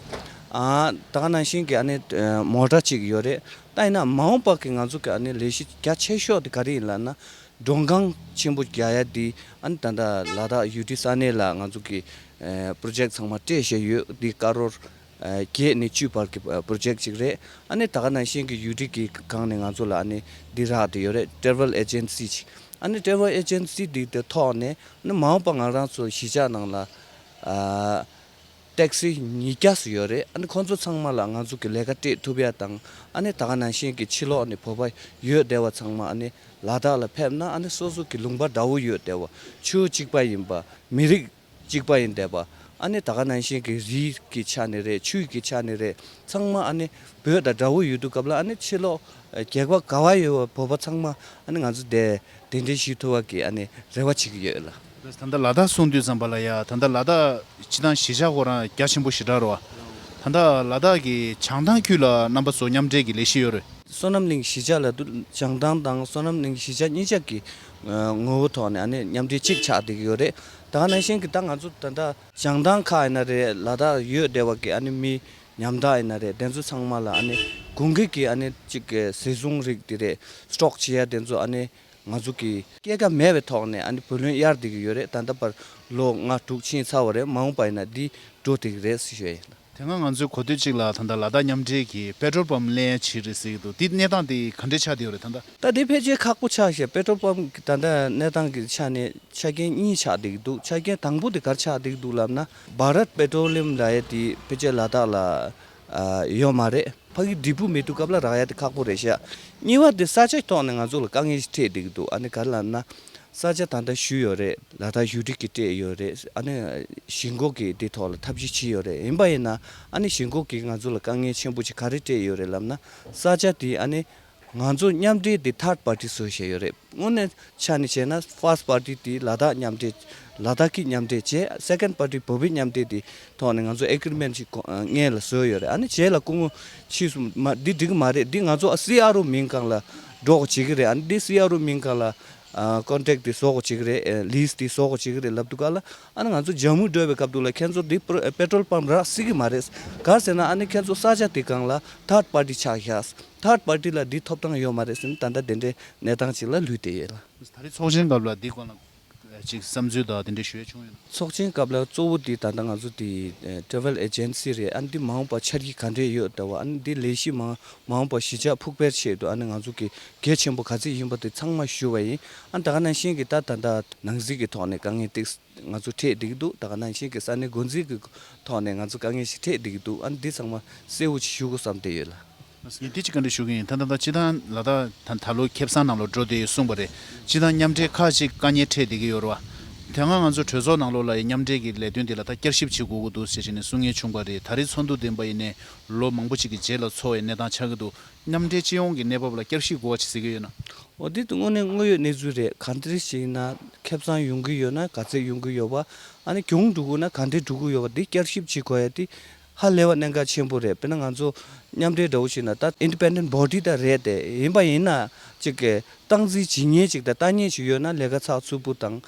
ཨ་ད་ག་ནང་བཞིན་གྱི་ཨ་ནི་མོ་ཊ་ཅིག་ཡོད་རེད། ད་ཡིན་ན་མ་འོངས་པ་གི་ང་ཚོ་གི་ཨ་ནི་ལས་གཞི་རྒྱ་ཆེ་ཤོས་དེ་ག་རེ་ཡིན་ལབ་ན། མགྲོན་ཁང་ཆེན་པོ་རྒྱག་ཡ་འདི་ཨ་ནི་ད་ལྟ་ལ་དྭགས་ཡུལ་གྲུ་ས་གནས་ལ་ང་ཚོ་གི་ཨ་པྲོ་ཇེཀ་ཚང་མ་སྤྲད་བཞག་ཡོད། འདི་ཀ་རོར་ཨ་བརྒྱད་ནས་བཅུ་བར་གྱི་ཨ་པྲོ་ཇེཀ་ཅིག་རེད། ཨ་ནི་ད་ག་ནང་བཞིན་གྱི་ཡུལ་གྲུ་གི་སྒང་ནས་ང་ཚོ་ལ་ཨ་ནི་འདི་རག་བསྡད་ཡོད་རེད། ཊེ་རེ་ཝེལ་ཨེ་ཇེན་སི་ཅིག། ཨ་ནི་ཊེ་རེ་ཝེལ་ཨེ་ཇེན་སི་འདི་དེ་ཐོག་ནས་ཨ་ནི་མ་འོངས་པ་ང་རང་ཚོ་གཞིས་ཆགས་ནང་ལ་ཨ། ཊེག་སི་ཉིས་བརྒྱ་ཙམ་ཡོད་རེད། ཨ་ནི་ཁོང་ཚོ་ཚང་མ་ལ་ང་ཚོ་གི་ལས་ཀ་སྤྲད་ཐུབ་ཡ་དང་། ཨ་ནི་ད་ག་ནང་བཞིན་གྱི་ཕྱི་ལོགས་ནས་བོད་པ་ཡོད་བསྡད་པ་ཚང་མ་ཨ་ནི་ལ་དྭགས་ལ་ཕེབས་ན་ཨ་ནི་སོ་སོ་གི་ལུང་པ་འདྲ་བོ་ཡོད་བསྡད་པ། ཆོས་གཅིག་པ་ཡིན་པ། མི་རིགས་གཅིག་པ་ཡིན་བསྡད་པ། ཨ་ནི་ད་ག་ནང་བཞིན་གྱི་རིགས་ཀྱི་ཆ་ནས་རེད། ཆོས་ཀྱི་ཆ་ནས་རེད། ཚང་མ་ཨ་ནི་བོད་དང་འདྲ་བོ་ཡོད་དུས་སྐབས་ལ་ཨ་ནི་ཕྱི་ལོགས་རྒྱལ་ཁབ་ག་བ་ཡོད་པ་བོད་པ་ཚང་མ་ཨ་ནི་ང་ཚོ་དེ་གདན་འདྲེན་ཞུ་ཐུབ་པ་གི་ཨ་ནི་རེ་བ་བྱེད་ཀྱི་ཡོད་ལ། ད་ལྟ་ལ་དྭགས་གསུངས་དུས་ཙམ་པ་ལ་ཡ། ད་ལྟ་ལ་དྭགས་སྤྱི་བཏང་གཞིས་ཆགས་ཁོ་རང་རྒྱ་ཆེན་པོ་ཞེ་དྲག་རེད་བ། ད་ལྟ་ལ་དྭགས་ཀྱི་བྱང་ཐང་ཁུལ་ལ་རྣམ་པ་ཚོ་མཉམ་འབྲེལ་གྱི་ལས་གཞི་ཡོད་རེད། བསོད་ནམས་གླིང་གཞིས་ཆགས་ལབ་དུས་བྱང་ཐང་དང་བསོད་ནམས་གླིང་གཞིས་ཆགས་གཉིས་ཆ་གི་ངོ་བོ་ཐོག་ནས་ཨ་ནི་མཉམ་འབྲེལ་གཅིག་ཆགས་བསྡད་ཀྱི་ཡོད་རེད། ད་ག་ནང་བཞིན་གྱི་ད་ང་ཚོ་ད་ལྟ་བྱང་ཐང་ཁག་ཡིན་ན་རེད། ལ་དྭགས་ཡོད་བསྡད་པ་གི་ཨ་ནི་མི་ཉམ་ཐག་ཡིན་ན་རེད། དེ་ཚོ་ཚང་མ་ལ་ཨ་ནི་དགུན་ཁའི་གི་ཨ་ནི་གཅིག་གི་ཟས་བཟུང་རིགས་དེ་རེད། སི་ཊོག་བྱེད་ཡ་དེ་ཚོ་ཨ་ནི་ང་ཚོ་གི་སྐྱེད་ཀ་མེད་པའི་ཐོག་ནས་ཨ་ནི་བུ་ལོན་གཡར་བསྡད་ཀྱི་ཡོད་རེད། ད་ལྟ་བར་ལོ་ལྔ་དྲུག་ཕྱིན་ཚར་བ་རེད། མ་འོངས་པ་ཡིན་ན་འདི་འགྲོ་བསྡད་ཀྱི་རེད་ཟེར་ཞུ་ཡ་ཡིན། དེ་སྔ་ང་ཚོའི་གོ་ཐོས་གཅིག་ལ་ད་ལྟ་ལ་དྭགས་མཉམ་འབྲེལ་གྱིས་པེ་ཊོལ་པམ་ལེན་ཡ་བྱེད་རེད་ཟེར་གྱི་འདུག་འདི་གནས་སྟངས་དེ་ག་འདྲས་ཆགས་བསྡད་ཡོད་རེད་ད་ལྟ། ད་དེ་ཕལ་ཆེར་ཁག་པོ་ཆགས་ཤག་པེ་ཊོལ་པམ་གི་ད་ལྟ་གནས་སྟངས་ཀྱི་ཆ་ནས་ཆ་རྐྱེན་གཉིས་ཆགས་བསྡད་ཀྱི་འདུག་ཆ་རྐྱེན་དང་པོ་དེ་ག་རེ་ཆགས་བསྡད་ཀྱི་འདུག་ལབ་ན། བྷ་རཏ་པེ་ཊོ་ལི་ཡམ་ལབ་ཡ་དེ་ཕལ་ཆེར་ལ་དྭགས་ལ་ཨ་ཡོད་མ་རེད། ཕ་གི་འབྲས་བུ་མེད་དུས་སྐབས་ལ་རག་ཡ་དེ་ཁག་པོ་རེད་ཤག་གཉིས་པ་དེ་ས་ཆ་ཐོག་ནས་ང་ཚོ་ལ་དཀའ་ངལ་ཞིག་འཕྲད་བསྡད་ཀྱི་འདུག་ཨ་ནི་ག་རེ་ལབ་ན། ས་ཆ་ད་ལྟ་ཞུས་ཡོད་རེད། ལ་དྭགས་གཞུང་འབྲེལ་གྱིས་སྤྲད་ཡོད་རེད། ཨ་ནི་གཞིས་འགོ་གིས་དེ་ཐོག་ལ་ཐབས་ཤེས་བྱས་ཡོད་རེད། ཡིན་པ་ཡིན་ན་ཨ་ནི་གཞིས་འགོ་གིས་ང་ཚོ་ལ་དཀའ་ངལ་ཆེན་པོ་ཅིག་ག་རེ་སྤྲད་ཡོད་རེད་ལབ་ན། ས་ཆ་དེ་ཨ་ནི་ང་ཚོ་མཉམ་འབྲེལ་དེ་ཐར་པར་ཊི་བཟོས་བཞག་ཡོད་རེད། དངོས་གནས་ཆ་ནས་བྱས་ན་ཕར་སི་པར་ཊི་དེ་ལ་དྭགས་མཉམ་འབྲེལ། ལ་དྭགས་ཀྱི་མཉམ་འབྲེལ་བྱས། སེ་ཀེན་པར་ཊི་བོད་པའི་མཉམ་འབྲེལ་དེ་ཐོག་ནས་ང་ཚོ་ཨེ་གི་རི་མེན་ཊི་ཅིག་སྔོན་ལ་བཟོས་ཡོད་རེད། ཨ་ནི་རྗེས་ལ་སྐུ་ངོ་ཕྱིས་སུ་མ་འདི་འགྲིག་གི་མ་རེད། འདི་ང་ཚོ་སི་ཨར་ཨོ་མིང་སྒང་ལ་འགྲོ་དགོས་བྱེད་ཀྱི་རེད། ཨ་ནི་འདི་སི་ཨར་ཨོ་མིང་སྒང་ལ་ཨ་ཀོན་ཊེག་འདི་བཟོ་དགོས་བྱེད་ཀྱི་རེད། ལིས་འདི་བཟོ་དགོས་བྱེད་ཀྱི་རེད་ལབ་དུས་སྐབས་ལ། ཨ་ནི་ང་ཚོ་ཇམ་མུ་འགྲོ་བའི་སྐབས་དུས་ལ་ཁྱེད་ཚོ་འདི་པེ་ཊོལ་པམ་རག་སྲིད་ཀྱི་མ་རེད། ག་རེ་ཟེར་ན་ཨ་ནི་ཁྱེད་ཚོ་ས་ཆ་དེ་སྒང་ལ་ཐར་པར་ཊི་ཆགས་ཤག་ཐར་པར་ཊི་ལ་འདི་ཐོབ་ཐང་ཡོད་མ་རེད་ཟེར་ནས་ད་ལྟ་དེ་འདྲའི་གནས་སྟངས་ཅིག་ལ་ལུས་བསྡད་ཡོད་ལ། ད་རེས་ཚོགས་ཆེན་སྐབས་ལ་འདི་སྐོར་ལ་ཅིག་བསམ་ཚུལ་དང་དེ་འདྲ་ཞུ་ཡ་བྱུང་ཡོད་ན། ཚོགས་ཆེན་སྐབས་ལ་གཙོ་བོ་དེ་ད་ལྟ་ང་ཚོ་དེ་ཊེ་རེ་ཝེལ་ཨེ་ཇེན་སི་རེད། ཨ་ནི་འདི་མ་འོངས་པ་འཆར་གཞི་ག་འདྲས་ཡོད་ལྟ་བ། ཨ་ནི་འདི་ལས་གཞི་མ་མ་འོངས་པ་གཞིས་ཆགས་ཕུགས་འཕེར་ཆེད་དུ་ཨ་ནི་ང་ཚོ་གི་གལ་ཆེན་པོ་ག་ཚོད་ཡིན་པ་དེ་ཚང་མ་ཞུ་བ་ཡིན། ཨ་ནི་ད་ག་ནང་བཞིན་གྱི་ད་ད་ལྟ་ནང་སྲིད་ཀྱི་ཐོག་ནས་དཀའ་ངལ་ཏིག་ང་ཚོ་འཕྲད་བསྡད་ཀྱི་འདུག་ད་ག་ནང་བཞིན་གྱི་ས་གནས་འགོ་འཛིན་གྱི་ཐོག་ནས་ང་ཚོ་དཀའ་ངལ་ཞིག་འཕྲད་བསྡད་ཀྱི་འདུག་ཨ་ནི་འདི་ཚང་མ་གསལ་བོ་ཞིག་ཞུ་དགོས་བསམ་བསྡད་ཡོད་ལ། ངས་འདི་གཅིག་བཀའ་འདྲི་ཞུ་གི་ཡིན། ད་ད་ད་སྤྱི་བཏང་ལ་དྭགས་ད་ད་ལོ་ཁེ་བཟང་ནང་ལོགས་འགྲོ་བསྡད་ཡོད་གསུངས་པ་རེད། སྤྱི་བཏང་མཉམ་འབྲེལ་ཁག་ཅིག་དཀའ་ངལ་འཕྲད་བསྡད་ཀྱི་ཡོད་རེད་བ། དེ་སྔ་ང་ཚོ་གྲོས་ཚོགས་ནང་ལོགས་ལ་ཡང་མཉམ་འབྲེལ་གྱི་ལས་དོན་དེ་ལ་ད་བསྐྱར་ཞིབ་བྱེད་དགོས་ཀྱི་འདུག་ཟེར་བྱས་ནས་གསུང་མཁན་བྱུང་བ་རེད། ད་རེས་ཚོགས་འདུ་དེ་འདྲ་ཡིན་ནའི་ལོ་མང་པོ་ཅིག་གི་རྗེས་ལ་ཚོགས་པའི་གནས་སྟངས་ཆགས་ཀྱི་འདུག་མཉམ་འབྲེལ་སྤྱི་ཡོངས་ཀྱི་གནས་བབ་ལ་བསྐྱར་ཞིབ་དགོས་པ་ཅིག་ཟེར་གྱི་ཡོད་ན། འོ་འདི་དངོས་གནས་དངོས་ཡོད་གནས་ཚུལ་རེད། ག་འདྲ་ཞིག་ཡིན་ན་ཁེ་བཟང་ཡོང་གི་ཡོད་ན་ག་ཚད་ཡོང་གི་ཡོད་པ། ཨ་ནི་གྱོང་འགྲོ་གི་ན་ག་འདྲས་འགྲོ་གི་ཡོད་པ་འདི་བསྐྱར་ཞིབ་བྱེད་དགོས་ཡ་དེ་ཧ་ལས་པ་གནད་འགག་ཆེན་པོ་རེད། དཔེར་ན་ང་ཚོ་མཉམ་འབྲེལ་འདྲ་བོ་ཞིག་ན་ད་ཨིན་ཌི་པེན་ཌེན་ཊི་བོ་ཌི་ད་རེད་དེ། ཡིན་པ་ཡིན་ན་ཅིག་གི་སྟངས་འཛིན་བྱེད་མཁན་ཅིག་དང་ལྟ་མཁན་ཅིག་ཡོད་ན་ལས་ཀ་ཚགས་ཚུད་པོ་དང་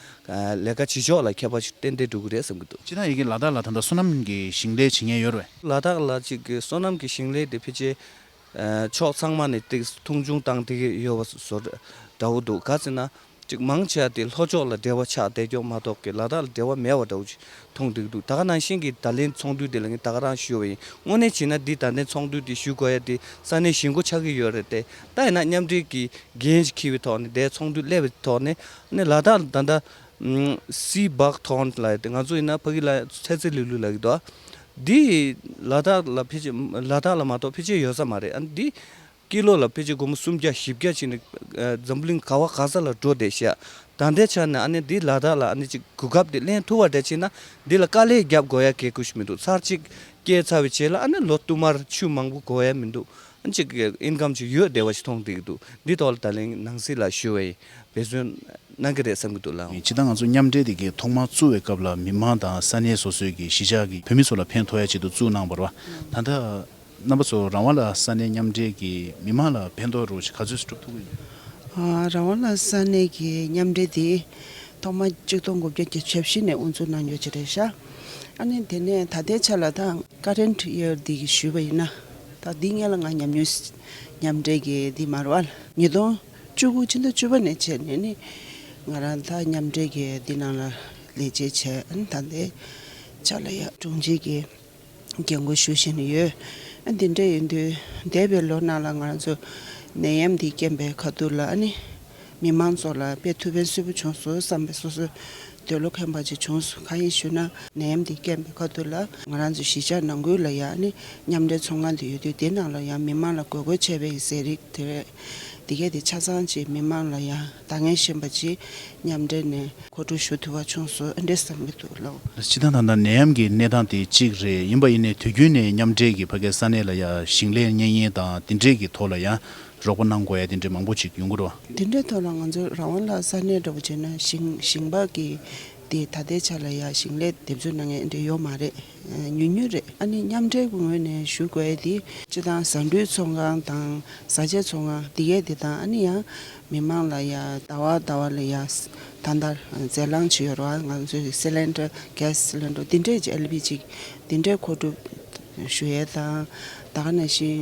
ལས་ཀ་བྱེད་ཕྱོགས་ལ་ཁྱད་པར་ཞིག་ཏན་ཏན་འགྲོ་གི་རེད་བསམ་གྱི་འདུག་སྤྱིར་བཏང་ཡི་གེ་ལ་དྭགས་ལ་ད་ལྟ་སོ་ནམ་གྱི་ཞིང་ལས་བྱེད་མཁན་ཡོད་རེད་པས། ལ་དྭགས་ལ་ཅིག་གི་སོ་ནམ་གྱི་ཞིང་ལས་དེ་ཕལ་ཆེར་ཕྱོགས་ཚང་མ་ནས་ཏིག་མཐོང་ཆུང་བཏང་བསྡད་ཀྱི་ཡོད་པ་བཟོ་འདྲ་བོ་འདུག་ག་ཟེར་ན། ཅིག་མང་ཆེ་བ་དེ་ལྷོ་ཕྱོགས་ལ་འབྲེལ་བ་ཆགས་བསྡད་ཀྱོག་མ་གཏོགས་ཀྱི་ལ་དྭགས་ལ་འབྲེལ་བ་མེད་པ་འདྲ་བོ་ཅིག་མཐོང་བསྡད་ཀྱི་འདུག་ད་ག་ནང་བཞིན་གྱི་ད་ལན་ཚོགས་འདུ་དེ་ལ་ངས་ད་ག་རང་ཞུས་པ་ཡིན། དངོས་གནས་བྱས་ན་འདི་ད་ལན་ཚོགས་འདུ་དེ་ཞུ་དགོས་ཡ་དེ་ས་གནས་གཞིས་འགོ་ཆགས་ཀྱི་ཡོད་རེད་དེ། ད་ཡིན་ན་མཉམ་འབྲེལ་གྱི་འགན་ཞིག་འཁྱེར་བའི་ཐོག་ནས་དེ་ཚོགས་འདུ་སླེབས་པའི་ཐོག་ནས་ནས་ལ་དྭགས་ལ་ད་ལྟ་སི་བག་ཐོན་ལབ་ཡ་དེ་ང་ཚོ་ཡིན་ན་ཕ་གི་ལ་ཚེ་ཚེ་ལུ་ལུ་ལབ་ཀྱི་འདུག་འདི་ལ་དྭགས་ལ་ཕལ་ཆེར་ལ་དྭགས་ལ་མ་གཏོགས་ཕལ་ཆེར་ཡོད་ས་མ་རེད། ཨ་འདི་ཀི་ལོ་ལ་ཕལ་ཆེར་སྒོར་མོ་སུམ་བརྒྱ་བཞི་བརྒྱ་བྱས་ནས་ཨ་འཛམ་བུ་གླིང་ག་བ་ག་ས་ལ་འགྲོ་བསྡད་ཤག་ད་ལྟའི་ཆ་ནས་ཨ་ནི་འདི་ལ་དྭགས་ལ་ཨ་ནི་ཅིག་གོ་སྐབས་དེ་ལེན་ཐུབ་པ་འདྲ་བྱས་ན་འདི་ལ་དཀའ་ལས་རྒྱབ་དགོས་ཡ་གལ་ཁུ་ཞིག་མི་འདུག་ཚར་གཅིག་སྐྱེས་ཚར་བའི་རྗེས་ལ་ཨ་ནི་ལོ་བསྟུད་མར་ཆུ་མང་པོ་དགོས་ཡ་མི་འདུག་ཨ་ནི་ཅིག་ཨིན་ཀམ་ཅིག་ཡོད་བསྡད་པ་ཞིག་མཐོང་བསྡད་ཀྱི་འདུག་འདི་ཐོག་ལ་ད་ལན་ནང་སྲིད་ལ་ཞུ་བའི་འབད་བརྩོན་གནང་གི་རེད་བསམ་གྱི་འདུག་ལགས། སྤྱིར་བཏང་ང་ཚོ་མཉམ་འབྲེལ་དེ་གའི་ཐོག་མར་བཙུགས་པའི་སྐབས་ལ་མི་མང་དང་ས་གནས་སོ་སོའི་གི་གཞིས་ཆགས་ཀྱི་བོད་མི་ཚོ་ལ་ཕན་ཐོགས་ཡ་ཆེད་དུ་བཙུགས་གནང་བ་རེད་བ། ད་ལྟ་རྣམ་པ་ཚོ་རང་དབང་ལ་ས་གནས་མཉམ་འབྲེལ་གྱི་མི་མང་ལ་ཕན་ཐོགས་རོགས་ཞིག་ག་ཚོད་སྒྲུབ་ཐུབ་ཀྱི་ཡོད། ཨ། རང་དབང་ལ་ས་གནས་ཀྱི་མཉམ་འབྲེལ་དེ་ཐོག་མ་གཅིག་སྟོང་དགུ་བརྒྱ་བརྒྱད་ཅུ་གྱ་བཞི་ནས་དབུ་འཛུགས་གནང་ཡོད་ཀྱི་རེད་ཤག་ཨ་ནི་དེ་ནས་ད་ལྟའི་ཆ་ལ་ད་ཀ་རེན་ཊི་ཡར་འདི་གི་ཞུས་པ་ཡིན་ན། ད་འདི་སྔོན་ལ་ང་ཉམས་མྱོང་མཉམ་འབྲེལ་གྱི་འདི་མ་རེད་བ། ཉིས་སྟོང་བཅུ་དགུ་ཕྱི་ཟླ་བཅུ་པ་ནས་བྱས་ནས་ནི་ང་རང་ད་མཉམ་འབྲེལ་གྱི་འདི་ནང་ལ་ལས་བྱེད་བྱས། ཨ་ནི་ད་ལྟའི་ཆ་ལ་ཡ་དྲུང་ཆེ་གི་འགན་འཁུར་ཞུ་བཞིན་ཡོད། ཨ་འདི་འདྲ་ཡིན་དུས་འདས་པའི་ལོ་ནང་ལ་ང་རང་ཚོ་ནད་ཡམས་འདི་རྐྱེན་པས་ཁ་ཐུག་ལ་ཨ་ནི་མི་མང་ཚོ་ལ་དཔེ་ཐུགས་ཕན་གསོས་པོ་བྱུང་སོང་བསམ་པའི་སོ་སོའི་ འདོད་བློ་ཁེངས་པ་ཅིག་བྱུང་སོང་། གང་ཡིན་ཞུ་ན་ནད་ཡམས་འདི་རྐྱེན་པས་ཁ་ཐུག་ལ་ང་རང་ཚོ་གཞིས་ཆགས་ནང་ཁུལ་ལ་ཡང་ནི་མཉམ་འབྲེལ་ཚོང་ཁང་དེ་ཡོད་དུས་དེ་ནང་ལ་ཡང་མི་མང་ལ་དགོས་མཁོ་ཆེ་བའི་ཟས་རིགས་དེ་རེད། དེ་གས་དེ་ཆ་ཚང་ཅིག་མི་མང་ལ་ཡང་ད་ངས་ཤེས་པ་ཅིག་མཉམ་འབྲེལ་ནས་མཁོ་སྤྲོད་ཞུ་ཐུབ་པ་བྱུང་སོང་། ཨ་འདྲས་བསམ་གྱི་འདུག་ལགས། སྤྱིར་བཏང་ད་ལྟ་ནད་ཡམས་ཀྱི་གནས་སྟངས་དེ་གཅིག་རེད། ཡིན་པ་ཡིན་ནའི་དུས་རྒྱུན་ནས་མཉམ་འབྲེལ་གྱི་ཕ་གའི་ས་གནས་ལ་ཡང་ཞིང་ལས་གཉེར་མཁན་དང་དེ་འདྲས་ཀྱི་ཐོག་ལ་ཡང་རོགས་པ་གནང་དགོས་ཡ་དེ་འདྲས་མང་པོ་ཅིག་ཡོང་གི་རེད་བ། དེ་འདྲའི་ཐོག་ལ་ང་ཚོ་རང་དབང་ལ་ས་གནས་འདྲ་བོ་བྱས་ན་ཞིང་ཞིང་པ་གི་དེ་ད་ལྟའི་ཆ་ལ་ཡ་ཞིང་ལས་འདེབས་འཛུགས་གནང་མཁན་འདྲ་ཡོད་མ་རེད། ཉུང་ཉུང་རེད། ཨ་ནི་མཉམ་འབྲེལ་གྱི་ངོས་ནས་ཞུ་དགོས་ཡ་དེ་སྤྱིར་བཏང་བཟའ་འབྲུའི་ཚོང་ཁང་དང་བཟའ་བཅའི་ཚོང་ཁང་དེ་གས་དེ་དང་ཨ་ནི་ཡང་མི་མང་ལ་ཡ་ཟླ་བ་ཟླ་བ་ལ་ཡ་ད་ལྟ་འཛད་ལངས་བྱེད་ཡོད་རེད་བ། ང་ཚོའི་སི་ལིན་ཌར་གྷེ་སི་སི་ལིན་ཌར་དེ་འདྲས་ཀྱི་ཨེལ་པི་ཇི་དེ་འདྲས་མཁོ་སྒྲུབ་ཞུ་ཡས་དང་། ད་ག་ནང་བཞིན་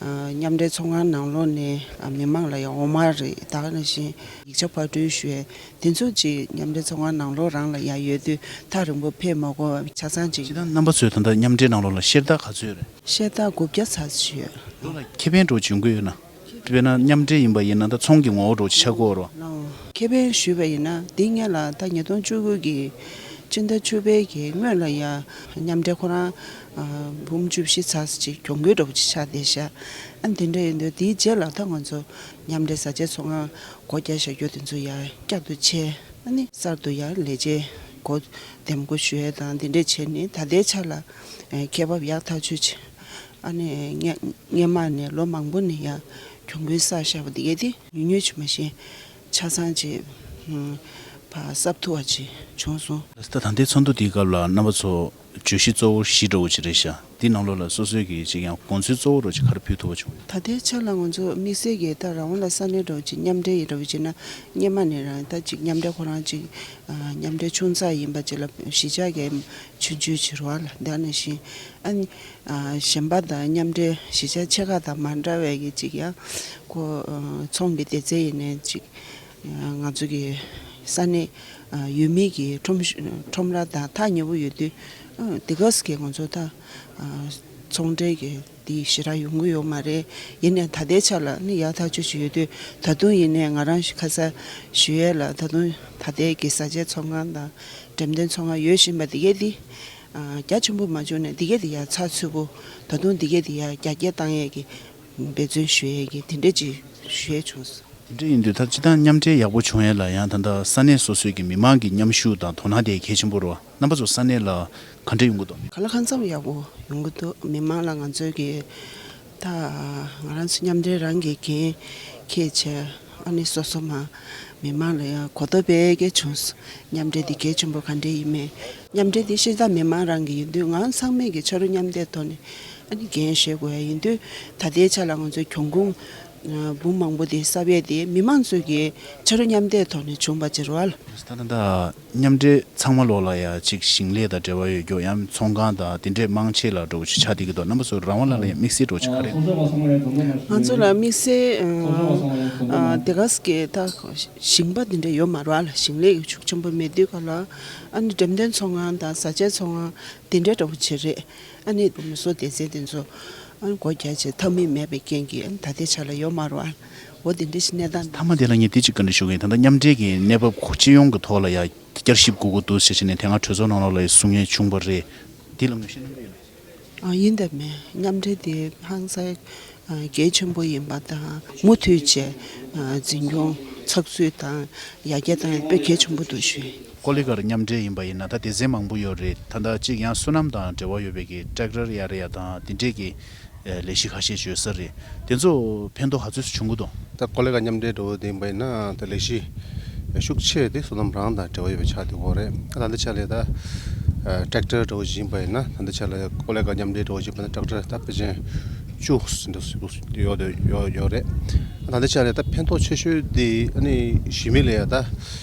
ཨ་མཉམ་འབྲེལ་ཚོང་ཁང་ནང་ལོགས་ནས་ཨ་མི་མང་ལ་ཡང་འོ་མ་རེད། ད་ག་ནང་བཞིན་ཡིག་ཆ་པར་སྐྲུན་ཞུ་ཡས་དེ་ཚོ་ཅིག་མཉམ་འབྲེལ་ཚོང་ཁང་ནང་ལོགས་རང་ལ་ཡང་ཡོད་དུས་ཐག་རིང་པོ་ཕེབས་མ་དགོས་པ་ཆ་ཚང་ཅིག་སྤྱིར་བཏང་རྣམ་པ་ཚོས་ད་ལྟ་མཉམ་འབྲེལ་ནང་ལོགས་ལ་ཤེར་རྟགས་ག་ཚོད་ཡོད་རེད། ཤེར་རྟགས་དགུ་བརྒྱ་ཙམ་ཞིག་ཡོད། ལོ་ལ་ཁེ་ཕན་འདྲ་བོ་ཅིག་ཡོང་གི་ཡོད་ན། དཔེར་ན་མཉམ་འབྲེལ་ཡིན་པ་ཡིན་ན་ད་ཚོང་གི་ངོ་བོ་འདྲ་བོ་ཅིག་ཆགས་ཀྱི་ཡོད་རེད་བ། ཁེ་ཕན་ཞུས་པ་ཡིན་ན་འདི་སྔོན་ལ་ད་ཉིས་སྟོང་བཅུ་དགུ་གི་སྤྱི་ཟླ་བཅུ་པའི་གི་སྔོན་ལ་ཡ་མཉམ་འབྲེལ་ཁོ་རང་ཨ་འབུམ་བཅུ་བཞི་ཙམ་ཅིག་གྱོང་གུན་འདྲ་བོ་ཅིག་ཆགས་བསྡད་ཤག་ཨ་འདི་འདྲ་ཡིན་དུས་དེའི་རྗེས་ལ་ད་ང་ཚོ་མཉམ་འབྲེལ་བཟའ་བཅའི་ཚོང་ཁང་སྒོ་རྒྱག་བཞག་རྒྱུ་དེ་ཚོ་ཡ་བསྐྱར་དུ་ཕྱེ། ཨ་ནི་གསར་དུ་ཡ་ལས་བྱེད་སྒོ་འདེམས་བསྐོ་ཞུ་ཡས་དང་འདི་འདྲས་བྱས་ནས་ད་ལྟའི་ཆ་ལ་ཨ་ཁེ་འབབ་ཡག་ཐག་ཆོད་ཆེ། ཨ་ནི་སྔ་སྔོན་མ་ནས་ལོ་མང་པོ་ནས་ཡ་གྱོང་གུན་བསགས་བཞག་པ་འདི་གས་དེ་ཉུང་ཉུང་ཅིག་མ་གཞི་ཆ་ཚང་ཅིག་ཕར་གསབ་ཐུབ་པ་ཅིག་བྱུང་སོང་། ད་ལྟ་དེ་ཚོགས་འདུ་དེའི་སྐབས་ལ་རྣམ་པ་ཚོ་བརྗོད་གཞི་གཙོ་བོ་བཞི་འདྲ་བོ་ཅིག་རེད་ཤག་དེ་ནང་ལོགས་ལ་སོ་སོའི་གི་ཅིག་ཡང་དགོངས་ཚུལ་གཙོ་བོ་འདྲ་བོ་ཅིག་ག་རེ་ཕུལ་ཐུབ་པ་བྱུང་། ད་ལྟའི་ཆ་ལ་ང་ཚོ་དམིགས་བསལ་གྱི་ད་རང་དབང་ལ་ས་གནས་འདྲ་བོ་ཅིག་མཉམ་འབྲེལ་ཡིན་འདྲ་བོ་ཅིག་ན་སྔོན་མ་ནས་རང་ད་ཅིག་མཉམ་འབྲེལ་ཁོ་རང་ཅིག་མཉམ་འབྲེལ་ཆུང་ཙག་ཡིན་པ་ཅིག་ལ་གཞིས་ཆགས་ཀྱི་ཆུང་ཆུང་ཅིག་རེད་བ་ལ། དེ་ནང་བཞིན་ཨ་ནི་གཞན་པ་དང་མཉམ་འབྲེལ་གཞིས་ཆགས་ཆེ་ཁག་དང་མ་འདྲ་བའི་གི་ཅིག་ཡང་ཁོ་ཚོང་གི་སྡེ་ཚན་ཡིན་ནའི་ཅིག་ང་ཚོ་གི་ས་གནས་ཡུལ་མི་གི་ཁྲོམ་ཁྲོམ་ར་དང་ཐག་ཉེ་པོ་ཡོད་དུས་དེ་ག་ས་གི་ང་ཚོ་ད་ཚོང་འབྲེལ་གི་དེ་ཞེ་དྲག་ཡོང་གི་ཡོད་མ་རེད། ཡིན་ནའི་ད་ལྟའི་ཆ་ལ་ནི་ཡག་ཐག་ཆོད་ཅིག་ཡོད་དུས་ད་དུང་ཡིན་ནའི་ང་རང་ཁ་སང་ཞུ་ཡས་ལ་ད་དུང་ད་ལྟའི་གི་བཟའ་བཅའི་ཚོང་ཁང་དང་འགྲེམས་སྟོན་ཚོང་ཁང་ཡོད་བཞིན་པ་དེ་གས་དེ་རྒྱ་ཆེན་པོ་མ་བྱུང་ནས་དེ་གས་དེ་ཡ་ཚགས་ཚུད་པོ་ད་དུང་དེ་གས་དེ་ཡ་རྒྱ་སྐྱེད་བཏང་ཡས་ཀྱི་འབད་བརྩོན་ཞུ་ཡས་ཀྱི་དེ་འདྲས་ཅིག་ཞུ་ཡས་བྱུང་སོང་། དེ་འདྲ་ཡིན་དུས་ད་སྤྱིར་བཏང་མཉམ་འབྲེལ་ཡག་པོ་བྱུང་ཡས་ལ་ཡང་ད་ལྟ་ས་གནས་སོ་སོའི་གི་མི་མང་གི་མཉམ་ཞུགས་དང་དོ་སྣང་དེ་གལ་ཆེན་པོ་རེད་བ། རྣམ་པ་ཚོ་ས་གནས་ལ་ག་འདྲ་ཡོང་གི་འདུག་ག་ལ་གང་འཚམ་ཡག་པོ་ཡོང་གི་འདུག་མི་མང་ལ་ང་ཚོའི་གི་ད་ང་རང་ཚོ་མཉམ་འབྲེལ་རང་གི་འགན་འཁྱེར་བྱས་ཨ་ནི་སོ་སོ་མ་མི་མང་ལ་ཡང་གོ་རྟོགས་སྤེལ་གལ་བྱུང་སོང་། མཉམ་འབྲེལ་འདི་གལ་ཆེན་པོ་ག་འདྲ་ཡིན་མིན། མཉམ་འབྲེལ་འདི་ཤེས་བྱ་མི་མང་རང་གི་ཡིན་དུས་ང་ཚང་མས་ཀྱི་ཕྱག་རོགས་མཉམ་འདེགས་ཐོག་ནས་ཨ་ནི་འགན་བཞེས་དགོས་ཡ་ཡིན་དུས་ད་ལྟའི་ཆ་ལ་ང་ཚོས་གྱོང་གུན་འབུམ་མང་པོ་དེ་གསབ་ཡས་དེ་མི་མང་ཚོས་ཀྱི་ཕྱག་རོགས་མཉམ་འདེགས་ཐོག་ནས་བྱུང་བ་ཅིག་རེད་བ། ད་ད་ད་མཉམ་འབྲེལ་ཚང་མ་ལོག་ལ་ཡ་ཅིག་ཞིང་ལས་དང་འབྲེལ་བ་ཡོད་རྒྱུ་ཡང་ཚོང་ཁང་དང་དེ་འདྲས་མང་ཆེ་ལ་འགྲོ་ཆ་དེ་གི་དོ་རྣམ་པ་ཚོ་རང་དབང་ལ་ལ་ཡ་དམིགས་བསལ་འགྲོ་ཆ་ག་རེ། ང་ཚོ་ལ་དམིགས་བསལ་དེ་ག་ས་གི་ད་ཞིང་པ་དེ་འདྲས་ཡོད་མ་རེད་བ་ལ། ཞིང་ལས་ཤུགས་ཆེན་པོ་མེད་དུས་ག་ལ་ཨ་ནི་འགྲེམས་སྟོན་ཚོང་ཁང་དང་བཟའ་བཅའི་ཚོང་ཁང་དེ་འདྲས་འདྲ་བོ་ཅིག་རེད། ཨ་ནི་མི་གསོ་སྡེ་ཚན་དེ་ཚོ་ཨ་ནི་སྒོ་རྒྱག་བྱས་ཐབས་མེད་མེད་པའི་རྐྱེན་གྱིས་ཨ་ནི་ད་ལྟའི་ཆ་ལ་ཡོད་མ་རེད་བ། འོ་དེ་འདྲ་ཞིག་གནས་སྟངས། མཐའ་མ་དེ་ལ་ངས་དེ་གཅིག་བཀའ་འདྲི་ཞུ་གི་ཡིན། ད་ལྟ་མཉམ་འབྲེལ་གྱི་གནས་བབ་སྤྱི་ཡོངས་ཀྱི་ཐོག་ལ་ཡ་བསྐྱར་ཞིབ་དགོས་ཀྱི་འདུག་ཟེར་བྱས་ནས་དེ་སྔ་གྲོས་ཚོགས་ནང་ལོགས་ལ་ཡ་གསུང་མཁན་བྱུང་བ་རེད། དེ་ལ་ངོས་བཞེས་གནང་གི་ཡོད་ན། ཨ་ཡིན་དང་མིན་མཉམ་འབྲེལ་དེ་ཧང་སང་གལ་ཆེན་པོ་ཡིན་པ་དང་མུ་མཐུད་བྱས་འཛིན་སྐྱོང་ཚགས་ཚུད་དང་ཡར་རྒྱས་བཏང་ཡ་དཔེ་གལ་ཆེན་པོ་འདུག་ཞུ། ཀོ་ལི་གྷལ་མཉམ་འབྲེལ་ཡིན་པ་ཡིན་ན་ད་སྡེ་ཚན་མང་པོ་ཡོད་རེད། ད་ལྟ་གཅིག་ཡང་སོ་ནམ་དང་འབྲེལ་བ་ཡོད་པའི་གི་ཊེག་ཊར་གཡར་ཡ་དང་དེ་འདྲས་ཀྱི་ལས་གཞི་ཁ་ཤས་ཡོད་ས་རེད། དེ་ཚོ་ཕན་ཐོགས་ག་ཚོད་བྱུང་གི་འདུག་ད་ཀོ་ལི་གྷལ་མཉམ་འབྲེལ་འདྲ་བོ་དེ་ཡིན་པ་ཡིན་ན་ད་ལས་གཞི་ཤུགས་ཆེ་དེ་སོ་ནམ་རང་དང་འབྲེལ་བ་ཡོད་པའི་ཆ་དེ་གོ་རེད། ད་ལྟ་ཆ་ལས་ད་ཊེག་ཊར་འདྲ་བོ་ཞིག་ཡིན་པ་ཡིན་ན་ད་ལྟ་ཆ་ལས་ཀོ་ལི་གྷལ་མཉམ་འབྲེལ་འདྲ་བོ་ཞིག་ཡིན་པ་ན་ཊེག་ཊར་ད་ཕལ་ཆེར་བཅུ་ཟིན་འདྲ་ཡོད་ཡོད་ཡོད་རེད། ད་ལྟ་ཆ་ལས་ད་ཕན་ཐོགས་ཆེ་ཤོས་དེ་ཨ་ནི་གཞིས་མི་ལ་ཡ་ད། ད་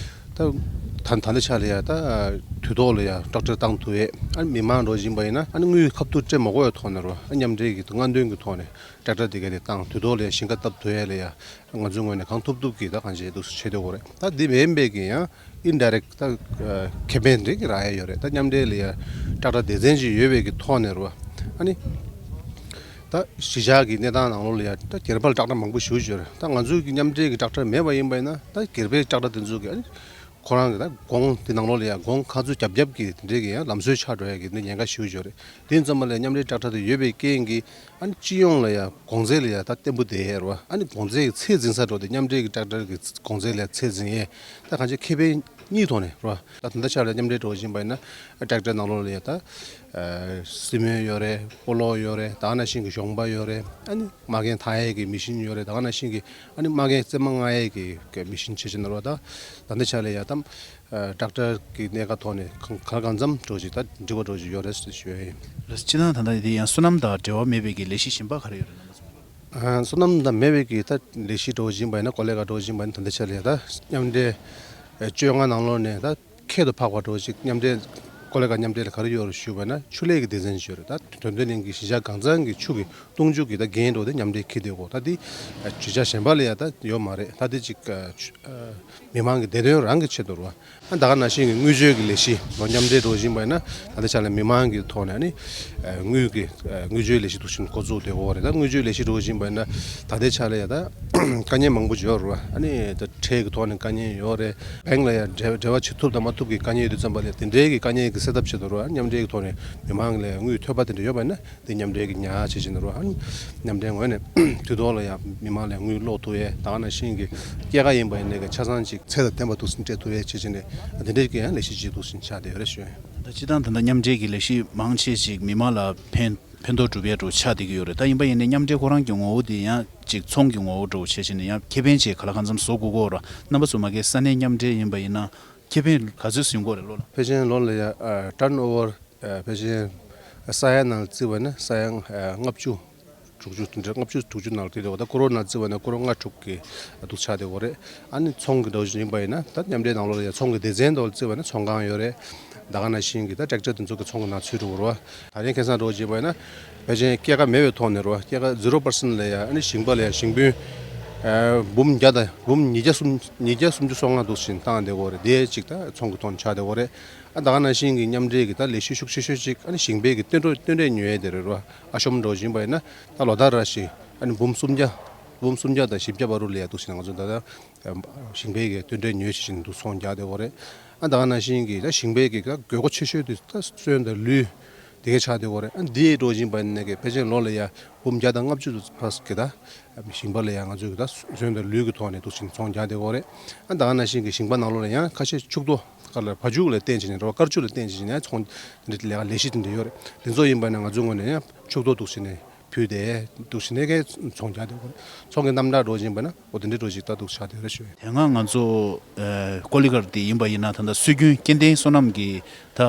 ད་ད་ལྟ་ཆ་ལ་ཡ་ད་དུས་ཐོག་ལ་ཡ་ཊེག་ཊར་བཏང་ཐུབ་ཡས། ཨ་མི་མང་འགྲོ་བཞིན་པ་ཡིན་ན་ཨ་ནི་དངུལ་ཁ་ཐུག་སྤྲད་མ་དགོས་ཡ་ཐོག་ནས་རོ། ཨ་མཉམ་འབྲེལ་གྱི་སྔ་འདོན་གྱི་ཐོག་ནས་ཊེག་ཊར་དེ་ག་དེ་བཏང་དུས་ཐོག་ལ་ཡ་ཞིང་ཁ་བཏབ་ཐུབ་ཡས་ལ་ཡ་ང་ཚོའི་ངོས་ནས་གང་ཐུབ་ཐུབ་ཀྱིས་ད་གང་བྱེད་འདུག་བྱེད་སྡོད་དགོས་རེད། ད་འདི་མིན་པའི་གི་ཡང་ཨིན་ཌའི་རེག་ད་ཁེ་ཕན་རེ་གི་རག་ཡ་ཡོད་རེད། ད་མཉམ་འབྲེལ་ལ་ཡ་ཊེག་ཊར་སྡེ་ཚན་ཅིག་ཡོད་པའི་གི་ཐོག་ནས་རོ། ཨ་ནི་ད་གཞིས་ཆགས་ཀྱི་གནས་སྟངས་ནང་ལོགས་ལ་ཡ་ད་སྒེར་པར་ཊེག་ཊར་མང་པོ་ཞེ་པོ་ཅིག་ཡོད་རེད། ད་ང་ཚོའི་གི་མཉམ་འབྲེལ་གྱི་ཊེག་ཊར་མེད་པ་ཡིན་པ་ཡིན་ན་ད་སྒེར་པའི་ཊེག་ཊར་དེ་ཚོ་གི་ཨ་ནི་ ཁོ་རང་གི་ད་གོང་དེ་ནང་ལོགས་ལ་ཡང་གོང་ཁ་ཚུར་རྒྱབ་རྒྱབ་ཀྱི་དེ་འདྲའི་གི་ཡང་ལམ་སྲོལ་ཆགས་འགྲོ་ཡ་གི་འདི་ཉེན་ཁ་ཞེ་པོ་ཅིག་ཡོད་རེད། དེ་ཙམ་པ་ལ་མཉམ་འབྲེལ་ཊེག་ཊར་དེ་ཡོད་པའི་རྐྱེན་གྱིས་ཨ་ནི་སྤྱི་ཡོངས་ལ་ཡང་གོང་ཚད་ལ་ཡང་ད་བརྟན་པོ་བསྡད་ཡ་རེད་བ། ཨ་ནི་གོང་ཚད་ཀྱི་ཚད་འཛིན་ས་འགྲོ་དེ་མཉམ་འབྲེལ་གྱི་ཊེག་ཊར་གྱི་གོང་ཚད་ལ་ཚད་འཛིན་ཡས་ད་གང་ཅི་ཁེ་ཕན་གཉིས་ཐོག་ནས་རེད་བ། ད་ད་ལྟ་ཆ་ལ་མཉམ་འབྲེལ་འགྲོ་བཞིན་པ་ཡིན་ན་ཊེག་ཊར་ནང་ལོགས་ལ་ཡང་ད་སི་མེན་ཡོད་རེད། སྤོ་ལོ་ཡོད་རེད། ད་ག་ནང་བཞིན་གྱི་གཞོང་པ་ཡོད་རེད། ཨ་ནི་མ་རྒན་འཐག་ཡས་ཀྱི་མི་ཤིན་ཡོད་རེད། ད་ག་ནང་བཞིན་གྱི་ཨ་ནི་མ་རྒན་རྩེད་མོ་རྔ་ཡས་ཀྱི་མི་ཤིན་བྱེད་བཞིན་རེད་བ། ད་ད་ལྟ་ཆ་ལ་ཡང་ད་ཊེག་ཊར་གྱི་གནད་འགག་ཐོག་ནས་གང་གང་ལ་གང་འཚམ་འགྲོ་ཅིག་ད་འགྲིག་པ་འགྲོ་ཅིག་ཡོད་རེད་ཞུ་ཡ་ཡིན། ལགས་སོ། སྤྱིར་བཏང་ད་ལྟ་དེ་ཡང་སོ་ནམ་དང་འབྲེལ་བ་མེད་པའི་གི་ལས་གཞི་གཞན་པ་ག་རེ་ཡོད་རེད་ལགས་སོ། ཨ། སོ་ནམ་དང་མེད་པའི་གི་ད་ལས་གཞི་འགྲོ་བཞིན་པ་ཡིན་ན་གོ་ལས་ཀ་འགྲོ་བཞིན་པ་ཡིན་ན་ད་ལྟ་ཆ་ལ་ཡང་ད་མཉམ་འབྲེལ་བཅོ་ལྔ་ནང་ལོགས་ནས་ད་ཁྱད་དུ་འཕགས་པ་འགྲོ་ཅིག་མཉམ་འབྲེལ་གོ་ལས་ཀ་མཉམ་འབྲེལ་ལ་ག་རེ་ཡོད་རེད་ཞུས་པ་ན་ཆུ་ལས་ཀྱི་སྡེ་ཚན་ཞིག་ཡོད་རེད། ད་དོན་ལྡན་གླིང་གི་གཞིས་ཆགས་གང་ཚང་གི་ཆུ་གི་བཏུང་ཆུ་གི་ད་འགན་འགྲོ་དེ་མཉམ་འབྲེལ་འཁྱེར་བསྡད་ཡོད། ད་འདི་གཞིས་ཆགས་གཞན་པ་ལ་ཡང་ད་ཡོད་མ་རེད། ད་འདི་ཅིག་ཨ། ཆུ་ཨ། མི་མང་གི་བདེ་དོན་རང་གི་ཆེད་དུ་རེད་བ། ཨ། ད་ག་ནང་བཞིན་གྱི་དངུལ་བཅོལ་གྱི་ལས་གཞི་ལོ་མཉམ་འབྲེལ་འགྲོ་བཞིན་པ་ཡིན་ན་ད་ལྟའི་ཆ་ལ་མི་མང་གི་ཐོག་ནས་ཨ་ནི་དངུལ་གྱི་དངུལ་བཅོལ་ལས་གཞི་འདུག་ཕྱིན་འགོ་བཙུགས་བསྡད་ཡོད་རེད། ད་དངུལ་བཅོལ་ལས་གཞི་འགྲོ་བཞིན་པ་ཡིན་ན་ད་ལྟའི་ཆ་ལ་ཡ་ད་དཀའ་ངལ་མང་པོ་ཡོད་རེད་བ། ཨ་ནི་ད་ཁྲལ་གྱི་ཐོག་ནས་དཀའ་ངལ་ཡོད་རེད། བྷེང་ལ་ཡ་འབྲེལ་འབྲེལ་བ་བྱེད་ཐུབ་དང་མ་ཐུབ་ཀྱི་དཀའ་ངལ་ཡོད་དུས་ཙམ་པ་ལ་དེ་འདྲའི་གི་དཀའ་ངལ་གྱི་སེལ་ཐབས་ཆེད་དུ་རེད་བ། མཉམ་འབྲེལ་གྱི་ཐོག་ནས་མི་མང་ལ་དངུལ་ཐོལ་པ་དེ་འདྲ་ཡོད་པ་ཡིན་ན། དེ་མཉམ་འབྲེལ་གྱི་ཉར་བྱེད་བཞིན་འདུག་རོགས། མཉམ་འབྲེལ་ངོས་ནས་དུས་ཐོག་ལ་ཡང་མི་མང་ལ་དངུལ་སློག་ཐུབ་ཡས། ད་ག་ནང་བཞིན་གྱི་སྐྱེད་ཀ་ཡིན་པ་ཡིན་ནའི་གི་ཆ་ཚང་ཅིག་ཚད་དང་ལྡན་པ་འདུག་སེ་སྤྲད་ཐུབ་ཡས་བྱེད་བཞིན་ནས་དེ་འདྲའི་གི་ཡང་ལས་གཞི་ཅིག་འདུག་སེ་ཆགས་བསྡད་ཡོད་རེད་ཞུ། ད་སྤྱིར་བཏང་ད་ལྟ་མཉམ་འབྲེལ་གྱི་ལས་གཞི་མང་ཆེ་ཅིག་མི་མང་ལ་ཕན་ཕན་ཐོགས་སྒྲུབ་ཡས་འདྲ་ཆགས་བསྡད་ཀྱི་ཡོད་རེད། ད་ཡིན་པ་ཡིན་ནའི་མཉམ་འབྲེལ་ཁོ་རང་གི་ངོ་བོ་དེ་ཡང་ཅིག་ཚོང་གི་ངོ་བོ་འདྲ་བྱེད་བཞིན་ནས་ཡང་ཁེ་ཕན་ཅིག་ག་ལ་གང་འཚམ་བཟོ་དགོས་ཀྱི་ཡོད་རེད། རྣམ་པ་ཚོ་མ་གིའི་ས་གནས་མཉམ་འབྲེལ་ཡིན་པ་ཡིན་ན་ཁེ་ཕན་ག་ཚོད་ཟིན་གྱི་ཡོད་རེད་ལོ་ལ། ཕལ་ཆེར་ལོ་ལ་ཡ་ཨ་ཊརན་ཨོ་ཝར་ཨ་ཕལ་ཆེར་ས་ཡ་ནང་བརྩིས་པ་ན་ས་ཡ་ཨ་ལྔ་བཅུ་དྲུག་ཅུ་དེ་འདྲ། ལྔ་བཅུ་དྲུག་ཅུ་ནང་ལ་དེ་འདྲ། ད་ཀོ་རོར་ནང་བརྩིས་པ་ན་ཀོ་རོར་ལྔ་དྲུག་གི་འདུག་ཆགས་བསྡད་ཡོད་རེད། ཨ་ནི་ཚོང་གི་འདྲ་བོ་ཞིག་ཡིན་པ་ཡིན་ན་ད་མཉམ་འབྲེལ་ནང་ལོགས་ལ་ཡ་ཚོང་གི་སྡེ་ཚན་འདྲ་བོ་ལ་བརྩིས་པ་ན་ཚོང་ཁང་ཡོད་རེད། ད་ག་ནང་བཞིན་གྱི་ད་ཊེག་ཊར་དེ་ཚོ་གི་ཚོང་གི་ནང་ཚུད་འགྲོ་གི་རེད་བ། ད་རིང་ཁ་སང་འདྲ་བོ་ཞིག་ཡིན་པ་ཡིན་ན་ཕལ་ཆེར་སྐྱེད་ཀ་མེད་པའི་ཐོག་ནས་རེད་བ། སྐྱེད་ཀ་ཛི་རོ་པར་སེན་ཊི་ལ་ཡ་ཨ་ནི་ཞིང་པ་ལ་ཡ་ཞིང་ཕུད་ཨ་འབུམ་བརྒྱ་དང་འབུམ་ཉིས་བརྒྱ་སུམ་ཉིས་བརྒྱ་སུམ་ཅུ་སོ་ལྔ་འདུག་སེ་བཏང་བསྡད་ཡོད་རེད། དེ་གཅིག་ད་ཚོང་གི་ཐོག་ནས་ཆགས་བསྡད་ཡོད་རེད། ཨ་ད་ག་ནང་བཞིན་གྱི་མཉམ་འབྲེལ་གྱི་ད་ལས་གཞི་ཤུགས་ཆེ་ཤོས་གཅིག་ཨ་ནི་ཞིང་པའི་གི་སྟོན་འབྲས་སྟོན་འབྲས་ཉོ་ཡས་དེ་རེད་རོ། ཨ་ཤོམ་འདྲ་བོ་ཞིག་ཡིན་པ་ཡིན་ན་ད་ལོ་ལྟར་ར་ཞིག་ཨ་ནི་འབུམ་སུམ་བརྒྱ་འབུམ་སུམ་བརྒྱ་དང་བཞི་བརྒྱ་བར་དུ་ལ་ཡ་འདུག་སེ་ང་ཚོ་ད་ལྟ་ཞིང་པའི་གི་སྟོན་འབྲས་ཉོ་བྱེད་བཞིན་འདུག་ཚོང་རྒྱག་བསྡད་ཡོད་རེད། ཨ་ད་ག་ནང་བཞིན་གྱི་ད་ཞིང་པའི་གི་ད་དགོས་མཁོ་ཆེ་ཤོས་དེ་ད་སོན་དང་ལུད་དེ་གས་ཆགས་བསྡད་ཡོད་རེད། ཨ་འདི་འདྲ་བོ་ཞིག་ཡིན་པ་ཡིན་ནའི་གི་ཕལ་ཆེར་ལོ་ལ་ཡ་འབུམ་བརྒྱ་དང་ལྔ་བཅུ་ཕར་གི་ད་ཞིང་པ་ལ་ཡང་ང་ཚོས་ཀྱི་ད་སོན་དང་ལུད་ཀྱི་ཐོག་ནས་འདུག་སེ་ཚོང་རྒྱག་བསྡད་ཡོད་རེད། ཨ་ད་ག་ནང་བཞིན་གྱི་ཞིང་པ་ནང་ལོགས་ལ་ཡང་ཁ་ཤས་ཕྱུགས་ཏོ་ག་ལ་བ་ཕྱུགས་ལ་བརྟེན་བྱས་ནས་རོ་དཀར་ཕྱུགས་ལ་བརྟེན་བྱས་ནས་ཚོང་འདི་ལས་ཀ་ལས་གཞི་དེ་འདྲ་ཡོད་རེད། དེ་ཚོ་ཡིན་པ་ན་ང་ཚོའི་ངོས་ནས་ཡང་ཕྱུགས་ཏོ་འདུག་སེ་ནས་ཕུལ་ཏེ་འདུག་སེ་ནས་ཀྱི་ཚོང་རྒྱག་བསྡད་ཡོད་རེད། ཚོང་གི་རྣམ་གྲངས་འདྲ་བོ་ཞིག་ཡིན་པ་ན་འོ་དེ་འདྲའི་འདྲ་བོ་ཞིག་ད་འདུག་ཆགས་བསྡད་ཡོད་རེད་ཞུ། དེ་སྔ་ང་ཚོ་ཨ་ཀོ་ལི་གྷལ་དེ་ཡིན་པ་ཡིན་ན་ད་ལྟ་སྲོལ་རྒྱུན་སྐྱེ་ལྡན་སོ་ནམ་གྱི་ད་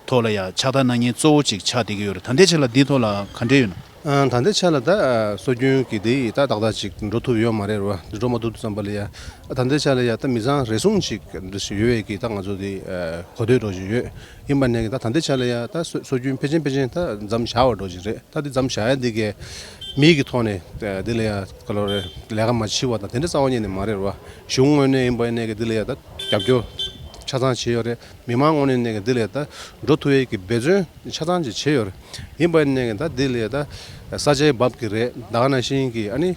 ཐོག་ལ་ཡ་ཕྱག་བསྟར་གནང་མཁན་གཙོ་བོ་ཅིག་ཆགས་བསྡད་ཀྱི་ཡོད་རེད། ད་ལྟའི་ཆ་ལ་འདིའི་ཐོག་ལ་ག་འདྲས་ཡོད་ན། ཨ་ད་ལྟའི་ཆ་ལ་ད་ཨ་སྲོལ་རྒྱུན་གྱི་དེ་ད་ཏག་ཏག་ཅིག་འགྲོ་ཐུབ་ཡོད་མ་རེད་རོ། འགྲོ་མ་ཐུབ་དུས་ཙམ་པ་ལ་ཡ་ཨ་ད་ལྟའི་ཆ་ལ་ཡ་ད་མི་ཚང་རེ་ཟུང་ཅིག་འདི་ཞིག་ཡོད་པའི་གི་ད་ང་ཚོ་དེ་ཨ་གོ་ཐོས་འདྲ་བོ་ཞིག་ཡོད། ཡིན་པ་ནས་གི་ད་ད་ལྟའི་ཆ་ལ་ཡ་ད་སྲོལ་སྲོལ་རྒྱུན་ཕལ་ཆེར་ཕལ་ཆེར་ད་མཚམས་བཞག་པ་འདྲ་བོ་ཞིག་རེད། ད་དེ་མཚམས་བཞག་ཡ་འདི་གས་མིའི་གི་ཐོག་ནས་ཨ་འདི་ལ་ཡ་ག་ལོ་རེད་ལས་ཀ་མ་བྱེད་པ་དང་དེ་འདྲ་རྩ་བ་ཉིད་ནས་མ་རེད་རོ། གཞུང་ངོས་ནས་ཡིན་པ་ནས་གི་འདི་ལ་ཡ་ད་རྒྱབ་སྐྱོར་ཆ་ཚང་བྱས་ཡོད་རེད། མི་མང་ངོས་ནས་ནས་འདི་ལ་ད་འགྲོ་ཐུབ་ཡས་ཀྱི་འབད་བརྩོན་ཆ་ཚང་ཅིག་བྱས་ཡོད་རེད། ཡིན་པ་ནས་ད་འདི་ལ་ད་ས་ཆའི་བབ་ཀྱི་རེད། ད་ག་ནང་བཞིན་གྱི་ཨ་ནི་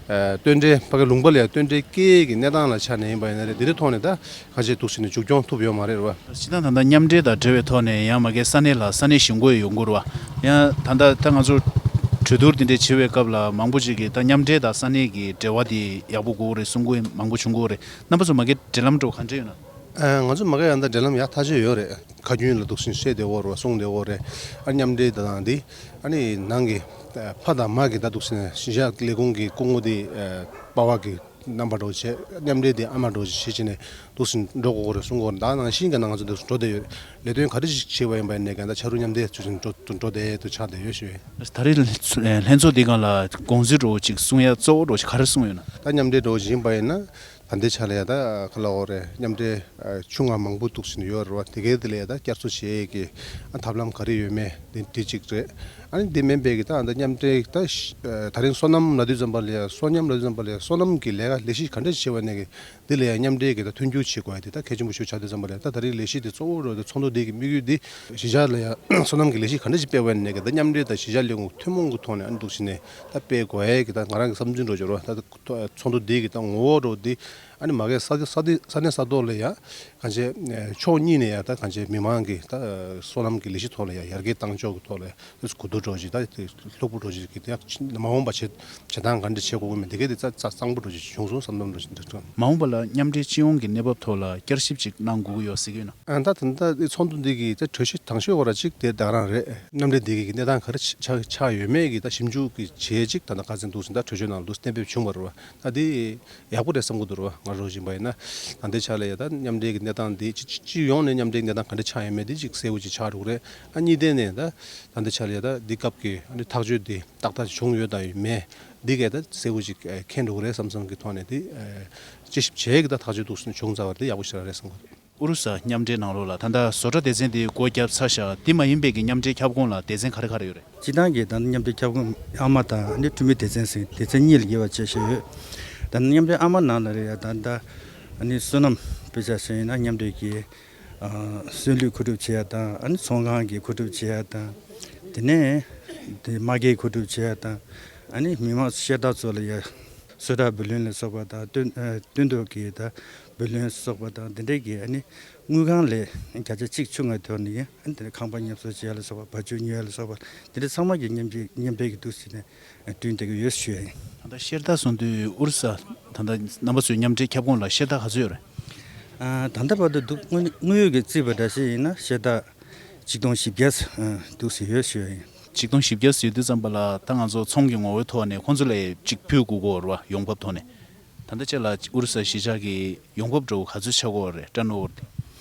སྟོན་འབྲས་ཕ་གི་ལུང་པ་ལ་ཡ་སྟོན་འབྲས་སྐྱེ་ཡས་ཀྱི་གནས་སྟངས་ལ་ཆ་ནས་ཡིན་པ་ཡིན་ན་རེད། འདི་འདྲའི་ཐོག་ནས་ད་ཁ་ཤས་འདུག་སེ་ནས་མཇུག་སྐྱོང་ཐུབ་ཡོད་མ་རེད་རེད་བ། སྤྱིར་བཏང་ད་ལྟ་མཉམ་འབྲེལ་དང་འབྲེལ་བའི་ཐོག་ནས་ཡང་མ་གི་ས་གནས་ལ་ས་གནས་གཞུང་གི་ཡོང་གི་རེད་བ། ཡང་ད་ལྟ་ད་ང་ཚོ་གྲོས་བསྡུར་འདི་འདྲ་བྱེད་པའི་སྐབས་ལ་མང་པོ་ཅིག་གིས་ད་མཉམ་འབྲེལ་དང་ས་གནས་ཀྱི་འབྲེལ་བ་དེ་ཡག་པོ་དགོས་རེད་གསུང་གི་མང་པོ་བྱུང་གི་རེད། རྣམ་པ་ཚོ་མ་གི་འབྲེལ་ལམ་འདྲ་བོ་ག་འདྲ་ཡོད་ན། ཨ། ང་ཚོ་མ་གི་ཡང་ད་འབྲེལ་ལམ་ཡག་ཐག་ཆོད་ཡོད་རེད། ཁ་རྒྱུན་ལ་འདུག་སེ་བཤད་བསྡད་ཡོད་རེད་བ། གསུང་བསྡད་ཡོད་རེད། ཨ་མཉམ་འབྲེལ་དང་འདི་ཨ་ནི་ནང་གི་ཕ་དང་མ་གི་ད་འདུག་སེ་གཞིས་ཆགས་ལས་ཁུངས་ཀྱི་སྐུ་ངོ་དེ་ཨ་པ་ཕ་གི་རྣམ་པ་འདྲ་བོ་བྱས། མཉམ་འབྲེལ་དེ་ཨ་མ་འདྲ་བོ་ཞིག་བྱེད་བྱས་ནས་འདུག་སེ་འགྲོ་དགོས་ཀྱི་རེད་གསུང་གི་ཡོད་རེད། ད་ནང་བཞིན་གྱི་ནང་ང་ཚོ་འདུག་སེ་འགྲོ་བསྡད་ཡོད། ལས་དོན་ག་རེ་ཞིག་བྱེད་པ་ཡིན་པ་ཡིན་ནའི་གང་ལྟར་ཕྱག་རོགས་མཉམ་འདེགས་བྱེད་བཞིན་འགྲོ་འགྲོ་བསྡད་དུ་ཆགས་བསྡད་ཡོད་ཞུ་ཡིན། ད་རེས་ལྷན་ཚོགས་འདི་སྒང་ལ་དགོངས་ཚུལ་འདྲ་བོ་ཅིག་གསུང་ཡ་གཙོ་བོ་འདྲ་བོ་ཅིག་ག་རེ་གསུངས་ཡོད་ན། ད་མཉམ་འབྲེལ་འདྲ་བོ་ཞིག་ཡིན་པ་ཡིན་ན་ད་ལྟའི་ཆ་ལ་ཡ་ད་ག་ལ་འོ་རེད། མཉམ་འབྲེལ་ཨ་ཆུང་ང་མང་པོ་འདུག་སེ་ཡོད་རེད་བ། དེ་གའི་དེ་ལ་ཡ་ད་བསྐྱར་གསོ་བྱེད་ཡས་ཀྱི་ཨ་ཐབས་ལམ་ག་རེ་ཡོད་མེད་དེ་དེ་གཅིག་རེད། ཨ་ནི་འདི་མིན་པའི་གི་ད་ད་མཉམ་འབྲེལ་ད་ཤ་ཨ་ད་རིང་སོ་ནམ་ལབ་དུས་ཙམ་པ་ལ་ཡ་སོ་ནམ་ལབ་དུས་ཙམ་པ་ལ་ཡ་སོ་ནམ་གི་ལས་ཀ་ལས་གཞི་ག་འདྲ་བྱེད་པ་ནས་གི་འདི་ལ་ཡ་མཉམ་འབྲེལ་གི་ད་མཐུན་འགྱུར་བྱེད་དགོས་ཡ་དེ་ད་གལ་ཆེན་པོ་ཞིག་ཆགས་དུས་ཙམ་པ་ལ་ཡ་ད་ད་རིང་ལས་གཞི་དེ་གཙོ་བོ་རོ་ད་ཚོགས་འདུ་འདི་གི་དམིགས་ཡུལ་འདི་གཞིས་ཆགས་ལ་ཡ་སོ་ནམ་གི་ལས་གཞི་ག་འདྲ་ཞིག་སྤེལ་བ་ནས་གི་ད་མཉམ་འབྲེལ་དང་གཞིས་ཆགས་ལས་ཁུངས་ཐུན་མོང་གི་ཐོག་ནས་ཨ་ནི་འདུག་བྱས་ནས་ད་སྤེལ་དགོས་ཡ་གི་ད་ང་རང་གི་བསམ་ཚུལ་འགྲོ་བྱུང་རོ། ད་ད་ཚོགས་འདུ་འདི་གི་ད་ངོ་བོ་རོ་འདི་ཨ་ནི་མ་གི་ས་ས་ས་གནས་ས་ཐོག་ལ་ཡ་གང་ཅི་ཕྱོགས་གཉིས་ནས་ཡ་ད་གང་ཅི་མི་མང་གི་ད་སོ་ནམ་གི་ལས་གཞི་ཐོག་ལ་ཡ་ཡར་རྒྱས་བཏང་ཕྱོགས་ཀྱི་ཐོག་ལ་ཡ་དེ་གོ་བསྡུར་འགྲོ་ཅིག་ད་ལྷུག་པོ་འགྲོ་ཅིག་གི་ད་མ་འོངས་པ་བྱེད་བྱེད་སྟངས་ག་འདྲ་བྱེད་དགོས་ཀྱི་མིན་འདི་གས་དེ་རྩ་རྩ་གཙང་པོ་འགྲོ་ཅིག་བྱུང་སོང་བསམ་བསམ་འགྲོ་ཅིག་འདྲ་འདྲ། མ་འོངས་པ་ལ་མཉམ་འབྲེལ་སྤྱི་ཡོངས་ཀྱི་གནས་བབ་ཐོག་ལ་བསྐྱར་ཞིབ་ཅིག་གནང་དགོས་ཀྱི་ཡོད་ཟེར་གྱི་ཡོད་ན། ཨ་ད་ད་ད་ཚོགས་འདུ་འདི་གི་ད་གྲོས་གཞི་དང་ཤོས་བར་ཅིག་དེ་ད་རང་རེད། མཉམ་འབྲེལ་འདི་གི་གནས་སྟངས་ག་རེ་ཆགས་ཆགས་ཡོད་མེད་ཀྱི་ད་ཞིབ་འཇུག་གི་བྱས་ཅིག་ད་ད་ཁ་སང་འདུག་ཟིན་ད་གྲོས་ཆོད་ནང་འདུག་གཏན་འབེབས་བྱུང་བ་རེད་བ། ད་འདི་ཡག་པོ་རེད་བསམ་གྱི་འདུག་རོ། ང་རོ་བཞིན་པ་ཡིན་ན་ད་ལྟའི་ཆ་ལ་ཡ་ད་མཉམ་འབྲེལ་གྱི་གནས་སྟངས་འདི་སྤྱི་སྤྱི་ཡོངས་ནས་མཉམ་འབྲེལ་གྱི་གནས་སྟངས་ག་འདྲ་ཆགས་ཡོད་མེད་འདི་ཅིག་གསལ་པོ་ཅིག་ཆགས་འགྲོ་གི་རེད། ཨ་གཉིས་ལྡན་ནས་ད་ད་ལྟའི་ཆ་ལ་ཡ་ད་འདི་སྐབས་ཀྱི་ཨ་ནི་ཐག་གཅོད་འདི་ཏག་ཏག་བྱུང་ཡོད་དང་ཡོད་མེད་འདི་གས་ད་གསལ་པོ་ཅིག་མཁྱེན་འགྲོ་གི་རེད་བསམ་བསམ་གྱི་ཐོག་ནས་འདི་དཔྱད་ཞིབ་བྱས་ཀྱི་ད་ཐག་གཅོད་འདུག་སེ་བྱུང་ཚར་བ་འདི་ཡག་པོ་ཞེ་དྲག་རེད་བསམ་གྱི་འདུག། ཨུ་རུ་ས་མཉམ་འབྲེལ་ནང་ལོགས་ལ་ད་ལྟ་བཟོ་གྲྭ་སྡེ་ཚན་དེ་སྒོ་བརྒྱབ་ཚར་ཤག་དེ་མ་ཡིན་པའི་གི་མཉམ་འབྲེལ་ཁྱབ་ཁོངས་ལ་སྡེ་ཚན་ག་རེ་ག་རེ་ཡོད་རེད། སྤྱི་བཏང་གི་ད་ནི་མཉམ་འབྲེལ་ཁྱབ་ཁོངས་ཨ་མ་དང་ནི་འཕྲུལ་མི་སྡེ་ཚན་ཟེར་སྡེ་ཚན་གཉིས་ལ་དབྱེ་བ་ཕྱེ་བཞག་ཡོད། ད་ནི་མཉམ་འབྲེལ་ཨ་མ་ནང་ལ་རེད་ཡ་ད་ད་ནི་སོ་ནམ་དཔེ་ཆ་བཞག་ཡིན་ན་མཉམ་འབྲེལ་གྱི་ཨ་སོན་ལུད་མཁོ་སྒྲུབ་བྱེད་ཡ་དང་ཨ་ནི་ཚོང་ཁང་གི་མཁོ་སྒྲུབ་བྱེད་ཡ་དང་དེ་ནས་དེ་མ་གིའི་མཁོ་སྒྲུབ་བྱེད་ཡ་དང་ཨ་ནི་མི་མང་ཤེལ་ཏ་ཚོ་ལ་ཡ། སོ་ཊར་བུ་ལོན་ལ་སོགས་པ་དང་སྟོན་ཨ་སྟོན་ཐོག་གི་ད་བུ་ལོན་སོགས་པ་དང་འདི་འདྲའི་གི་ཨ་ནི་དངུལ་ཁང་ལས་བརྒྱ་ཆ་གཅིག་ཆུང་ང་ཐོག་ནས་ཨ་ནི་དེ་ནས་ཁང་པ་ཉོ་སྤྲོད་བྱེད་ཡ་ལ་སོགས་པ་བ་ཕྱུགས་ཉོ་ཡ་ལ་སོགས་པ་འདི་འདྲ་ཚང་མ་གི་མཉམ་འབྲེལ་མཉམ་འབྲེལ་གྱི་འདུག་ཟེར་ནས་བསྐྲུན་བསྡད་ཀྱི་ཡོད་ཞུ་ཡ་ཡིན། ད་ལྟ་ཤེལ་ཏ་སོང་དུས་ཨུ་རུ་ས་ད་ལྟ་རྣམ་པ་ཚོའི་མཉམ་འབྲེལ་ཁྱབ་ཁོངས་ལ་ཤེལ་ཏ་ག་ཚོད་ཡོད་རེད། ཨ་ད་ལྟ་བར་དུ་འདུག་དངོས་དངོས་ཡོད་ཀྱི་རྩིས་པ་འདྲ་ཞིག་ཡིན་ན་ཤེལ་ཏ་ཆིག་སྟོང་བཞི་བརྒྱ་འདུག་ཟེར་ཡོད་ཞུ་ཡ་ཡིན། ཆིག་སྟོང་བཞི་བརྒྱ་ཟེར་དུས་ཙམ་པ་ལ་ད་ང་ཚོ་ཚོང་གི་ངོ་བོའི་ཐོག་ནས་ཁོང་ཚོ་ལ་ཅིག་ཕུལ་དགོས་ཀྱི་ཡོད་རེད་བ་ཡོང་འབབ་ཐོག་ནས། ད་ལྟ་ཅིག་ལ་ཨུ་རུ་ས་གཞིས་ཆགས་ཀྱི་ཡོང་འབབ་འདྲ་བོ་ག་ཚོད་ཆགས་ཀྱི་ཡོད་རེད་ཊར་ནོ་ཝར་དེ།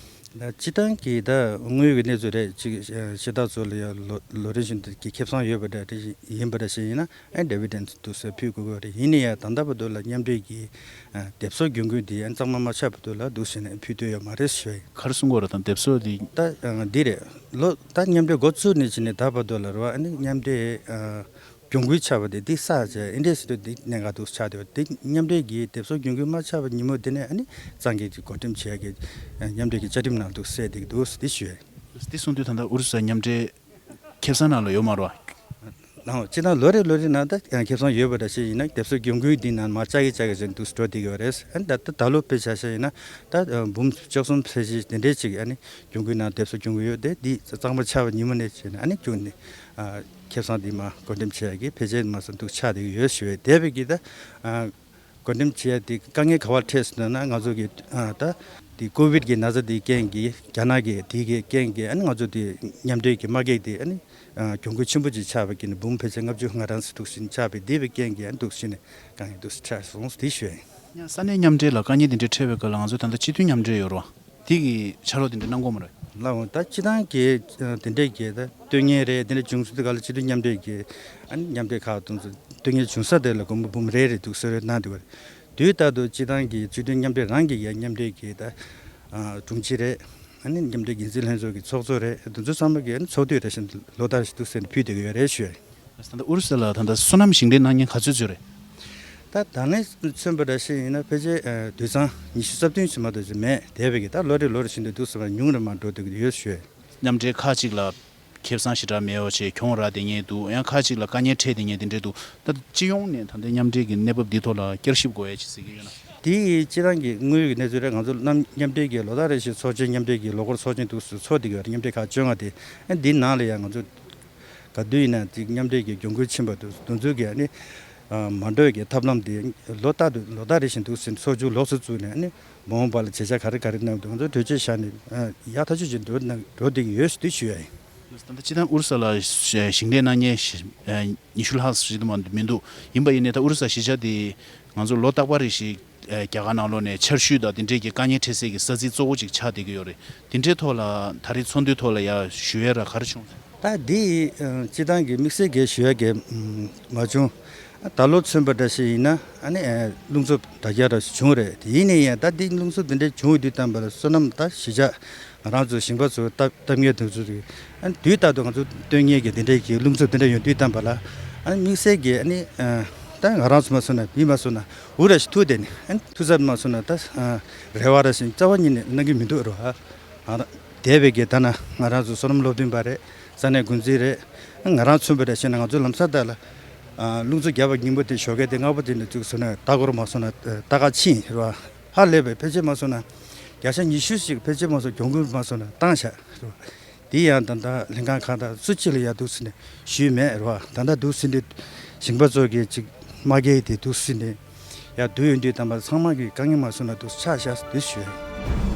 ད་སྤྱི་བཏང་གི་ད་དངོས་ཡོད་ཀྱི་གནས་ཚུལ་རེད་ཅིག་ཤེལ་ཏ་ཚོ་ལ་ཡ་ལོ་ལོ་རེ་བཞིན་དུ་གི་ཁེ་བཟང་ཡོད་པ་འདྲ་ཡིན་པ་འདྲ་ཞིག་ཡིན་ན། ཨེ་ཌི་བི་ཌེན་འདུག་ཟེར་ཕུལ་དགོས་ཀྱི་རེད། ཡིན་ན་ཡང་ད་ལྟ་བར་དུ་ལ་མཉམ་འབྲེལ་གྱི་ཨ་དེབ་གསོག་གྱོང་གུན་དེ་ཨ་གཙང་མ་མ་ཆགས་བར་དུ་ལ་འདུག་ཟེར་ནས་ཕུལ་འདོད་ཡོད་མ་རེད་ཞུ་ཡ་ཡིན། ག་རེ་གསུང་གི་ཡོད་རེད་ད་དེབ་གསོག་དེ། ད་ཨ་འདི་རེད། ལོ་ད་མཉམ་འབྲེལ་འགོ་བཙུགས་ནས་བྱས་ནས་ད་བར་དུ་ལ་རེད་བ། ཨ་ནི་མཉམ་འབྲེལ་ཨ་གྱོང་གུན་ཆགས་པ་དེ་འདི་བསགས་བྱས་ཨེ་འདྲས་ཟེར་དུས་འདི་གནད་འགག་འདུག་ཆགས་བསྡད་པ་དེ། མཉམ་འབྲེལ་གྱི་དེབ་གསོག་གྱོང་གུན་མ་ཆགས་པ་ཉིན་མོ་དེ་ནས་ཨ་ནི་གཙང་སྐྱེལ་གྱི་བགོ་འགྲེམས་བྱེད་ཡ་གི་མཉམ་འབྲེལ་གྱི་བཅའ་ཁྲིམས་ནང་འདུག་གསལ་བསྡད་ཀྱི་འདུག་འདི་ཞུ་ཡ་ཡིན། འདི་གསུང་དུས་ད་ལྟ་ཨུ་རུ་སུ་མཉམ་འབྲེལ་ཁེ་བཟང་ནང་ལ་ཡོད་མ་རེད་བ། ཨང་། སྤྱིར་བཏང་ལོ་རེ་ལོ་རེ་ནང་ད་ཁེ་བཟང་ཡོད་པ་འདྲ་ཞིག་ཡིན་ན་དེབ་གསོག་གྱོང་གུན་འདི་ནང་མར་བཅག་གི་བཅག་གི་བྱས་འདུག་འགྲོ་བསྡད་ཀྱི་ཡོད་རེད། ཨ་ནི་ད་ད་ད་ལོ་དཔེ་ཆ་བཞག་ཡིན་ན་ད་འབུམ་བཅུ་གསུམ་ཕལ་ཆེར་དེ་འདྲའི་ཅིག་ཨ་ནི་གྱོང་གུན་ནང་དེབ་གསོག་གྱོང་གུན་ཡོད་དེ། འདི་གཙང་མ་ཆགས་པ་ཉིན་མོ་ནས་བྱས་ནས་ཨ་ནི་གྱོང་ནི་ཨ་ཁེ་བཟང་འདི་མར་བགོ་འགྲེམས་བྱེད་ཡ་གི་ཕལ་ཆེར་མར་ས་འདུག་ཆགས་བསྡད་ཀྱི་ཡོད་ཞུ་བས། དེ་བས་ཀྱི་ད་ཨ་བགོ་འགྲེམས་བྱེད་ཡ་དེ་དཀའ་ངལ་ག་པར་འཕྲད་སོང་ན་ང་ཚོ་གི་ཨ་ད་དེ་ཀོ་བིད་ཀྱི་ན་ཚ་དེའི་རྐྱེན་གྱིས་རྒྱ་ནག་གི་དེའི་གི་རྐྱེན་གྱིས་ཨ་ནི་ང་ཚོ་དེ་མཉམ་འབྲེལ་གྱི་དམག་འཁྱུག་དེ་ཨ་ནི་ཨ་གྱོང་གུན་ཆེན་པོ་ཅིག་ཆགས་པ་གི་ནི་འབུམ་ཕལ་ཆེར་ལྔ་བཅུ་ང་གྲངས་སུ་འདུག་ཕྱིན་ཆགས་པས། དེ་བས་རྐྱེན་གྱིས་ཨ་ནི་འདུག་ཕྱིན་ནས་དཀའ་ངལ་འདུག་འཕྲད་སོང་དེ་ཞུ་ཡ་ཡིན། ཡང་ས་གནས་མཉམ་འབྲེལ་ལ་དཀའ་ངལ་དེ་འདྲ་འཕྲད་པའི་སྐབས་ལ་ང་ཚོ་ད་ལྟ་སྤྱི་མཐུན་མཉམ་འབྲེལ་ཡོད་རེད་བ། དེ་གི་ཕྱག་རོགས་དེ་འདྲ་གནང་གི་ཡོད་མ་རེད། ལགས་འོང་། ད་སྤྱིར་བཏང་གི་ཨ་དེ་འདྲས་ཀྱི་ད་དོན་གཉེར་རེད་དེ་འདྲ་བྱུང་ཚུལ་དེ་ག་ལ་སྤྱི་མཐུན་མཉམ་འབྲེལ་གྱི་ཨ་ནི་མཉམ་འབྲེལ་ཁག་དང་དོན་གཉེར་བྱུང་ས་དེ་ལ་སྒོར་མོ་འབུམ་རེ་རེ་འདུག་གསོལ་རས་གནང་འདུག་པ་རེད། དུས་ལྟར་དུ་སྤྱིར་བཏང་གི་སྤྱི་མཐུན་མཉམ་འབྲེལ་རང་གི་ཡ་མཉམ་འབྲེལ་གྱི་ད་ཨ་དྲུང་ཆེ་རེད། ཨ་ནི་མཉམ་འབྲེལ་འགན་འཛིན་ལྷན་ཚོགས་ཀྱི་ཚོགས་གཙོ་རེད། དེ་ཚོ་ཚང་མ་གི་ཨ་ནི་ཚོགས་དུས་རེ་བཞིན་ལོ་ལྟར་བཞིན་འདུག་ཟེར་ནས་ཕུལ་བསྡད་ཀྱི་ཡོད་རེད་ཞུ་ཡ་ཡིན། ད་ལྟ་ཨུ་རུ་སུ་ལ་ད་ལྟ་སོ་ནམ་ཞིང་ལས་གནང་མཁན་ག་ཚོད་ཚོད་རེད། ད་ད་ལན་མཚོན་པ་འདྲ་ཞིག་ཡིན་ན་ཕལ་ཆེར་ཨ་དུད་ཚང་ཉི་ཤུ་རྩ་བདུན་ཙམ་མ་གཏོགས་ཅིག་མེད། དེ་བས་ཀྱི་ད་ལོ་རེ་ལོ་རེ་བཞིན་དུ་འདུག་ཟེར་བ་ཉུང་རུ་མར་འགྲོ་བསྡད་ཀྱི་ཡོད་ཞུ་ཡ་ཡིན། མཉམ་འབྲེལ་ཁག་ཅིག་ལ་ཁེ་བཟང་ཞེ་དྲག་མེད་པ་བྱས་གྱོང་རག་བསྡད་མཁན་འདུག་ཡང་ཁག་ཅིག་ལ་དཀའ་ངལ་འཕྲད་བསྡད་མཁན་དེ་འདྲས་འདུག་ད་སྤྱི་ཡོངས་ནས་ད་ལྟའི་མཉམ་འབྲེལ་གྱི་གནས་བབ་འདི་ཐོག་ལ་བསྐྱར་ཞིབ་དགོས་ཡ་ཅིག་ཟེར་གྱི་ཡོད་ན། དེ་ཡི་སྤྱིར་བཏང་གི་དངོས་ཡོད་ཀྱི་གནས་ཚུལ་རེད། ང་ཚོ་རྣམ་མཉམ་འབྲེལ་གྱི་ལོ་ལྟར་རེ་བཞིན་ཚོགས་ཆེན་མཉམ་འབྲེལ་གྱི་ལོ་འཁོར་ཚོགས་ཆེན་འདུག་སེ་ཚོགས་བསྡད་ཀྱི་ཡོད་རེད། མཉམ་འབྲེལ་ཁག་བཅོ་ལྔ་དེ། ཨ་འདིའི་ནང་ལ་ཡང་ང་ཚོ་ག་དུས་ཡིན་ན་དེ་མཉམ་འབྲེལ་གྱི་གྱོང་གུན་ཕྱིན་པ་དེ་དེ་ཚོ་གི་ཨ་ནི་ཨ་མ་འགྲོ་བའི་གི་ཐབས་ལམ་དེ་ལོ་ལྟར་དུ་ལོ་ལྟར་རེ་བཞིན་འདུག་སེ་ཚོགས་རྒྱུགས་ལོགས་སུ་བཙུགས་ནས་ཨ་ནི་མ་འོངས་པ་ལ་བྱེད་བྱ་ག་རེ་ག་རེ་གནང་འདུག་ང་ཚོ་གྲོས་ཆོད་བཞག་ནས་ཨ་ཡག་ཐག་ཆོད་ཅིག་འགྲོ་གནང་འགྲོ་བསྡད་ཀྱི་ཡོད་ཞེས་དེ་ཞུ་ཡ་ཡིན། ད་ལྟ་སྤྱིར་བཏང་ཨུ་རུ་སུ་ལ་ཞིང་ལས་གནང་མཁན་ཉི་ཤུ་ལྷག་ཞིག་དུ་མ་མི་འདུག་ཡིན་པ་ཡིན་ནའི་ད་ཨུ་རུ་སུ་གཞིས་ཆགས་དེ་ང་ཚོ་ལོ་རྟག་པར་རེ་ཞིག་རྒྱ་གར་ནང་ལོགས་ནས་ཆར་ཆུ་དང་དེ་འདྲས་ཀྱི་དཀའ་ངལ་འཕྲད་སའི་གི་ས་ཚིགས་གཙོ་བོ་ཅིག་ཆགས་བསྡད་ཀྱི་ཡོད་རེད། དེ་འདྲའི་ཐོག་ལ་ད་རེས་ཚོགས་འདུའི་ཐོག་ལ་ཡ་ཞུ་ཡ་ར་ག་རེ་བྱུང་། ད་འདི་སྤྱིར་བཏང་གི་དམིགས་བསལ་གྱི་ཞུ་ཡ་གི་མ་བྱུང་། ད་ལོ་མཚོན་པ་འདྲ་ཞིག་ཡིན་ན་ཨ་ནི་རླུང་འཚུབ་དྲག་རྒྱག་ར་ཞིག་བྱུང་རེད། དེ་ཡིན་ནའི་ཡང་ད་འདི་རླུང་འཚུབ་དེ་འདྲས་བྱུང་དུས་ཙམ་པ་ལ་སོ་ནམ་ད་གཞིས་ཆགས་ ང་རང་ཚོ་ཞིང་པ་ཚོ་སྟབས་སྟབས་ངན་དུ་ཚོ་དུས་ད་དུང་ང་ཚོ་སྟོན་ངན་གྱི་དེ་འདྲའི་གི་རླུང་འཚུབ་དེ་འདྲ་ཡོང་དུས་ཙམ་པ་ལ་ཨ་ནི་དམིགས་བསལ་གྱི་ཨ་ནི་ད་ང་རང་ཚོ་མ་སོང་ན་མི་མ་སོང་ན་འུ་ར་ཞིག་ཐུག་བསྡད་ནས་ཨ་ནི་ཐུག་ཚར་མ་སོང་ན་ད་རེ་བ་ར་ཞིག་རྩ་བ་ཉིད་ནས་གནང་གི་མི་འདུག་རོ། ཨ་འདས་པའི་གི་ད་ན་ང་རང་ཚོ་བསོད་ནམས་སློབ་སྟོན་པ་རེད། ས་གནས་འགོ་འཛིན་རེད། ང་རང་མཚོན་པ་རེད་བྱས་ན་ང་ཚོ་ལམ་སང་ད་ལ་རླུང་འཚུབ་བརྒྱབ་པ་སྙིང་པོ་དེ་ཞོགས་ཀས་དེ་སྔ་པོ་དེ་ནས་ཚུགས་སོང་ན་ལྟ་སྐོར་མ་སོང་ན་ལྟ་ག་ཕྱིན་རོ། ཧ་ལས་པའི་ཕལ་ཆེར་མ་སོང་ན་བརྒྱ་ཆ་ཉི་ཤུ་ཞིག་ཕལ་ཆེར་མ་སོང་གྱོང་གུན་མ་སོང་ན་བཏང་བཞག་རོ། དེ་ཡང་ད་ལྟ་ལྷན་ཁང་ཁག་དང་སུ་གཅིག་ལ་ཡ་འདུག་ཟེར་ནས་ཞུས་མེད་རོ། ད་ལྟ་འདུག་ཟེར་ནས་ཞིང་པ་ཚོ་གི་ཅིག་མ་སྐྱེས་དེ་འདུག་ཟེར་ནས་ཡ་འདུག་ཡོང་དུས་ད་མ་ཚང་མ་གི་དཀའ་ངལ་མ་སོང་ན་འདུག་ཆགས་བཞག་འདུག་ཞུས།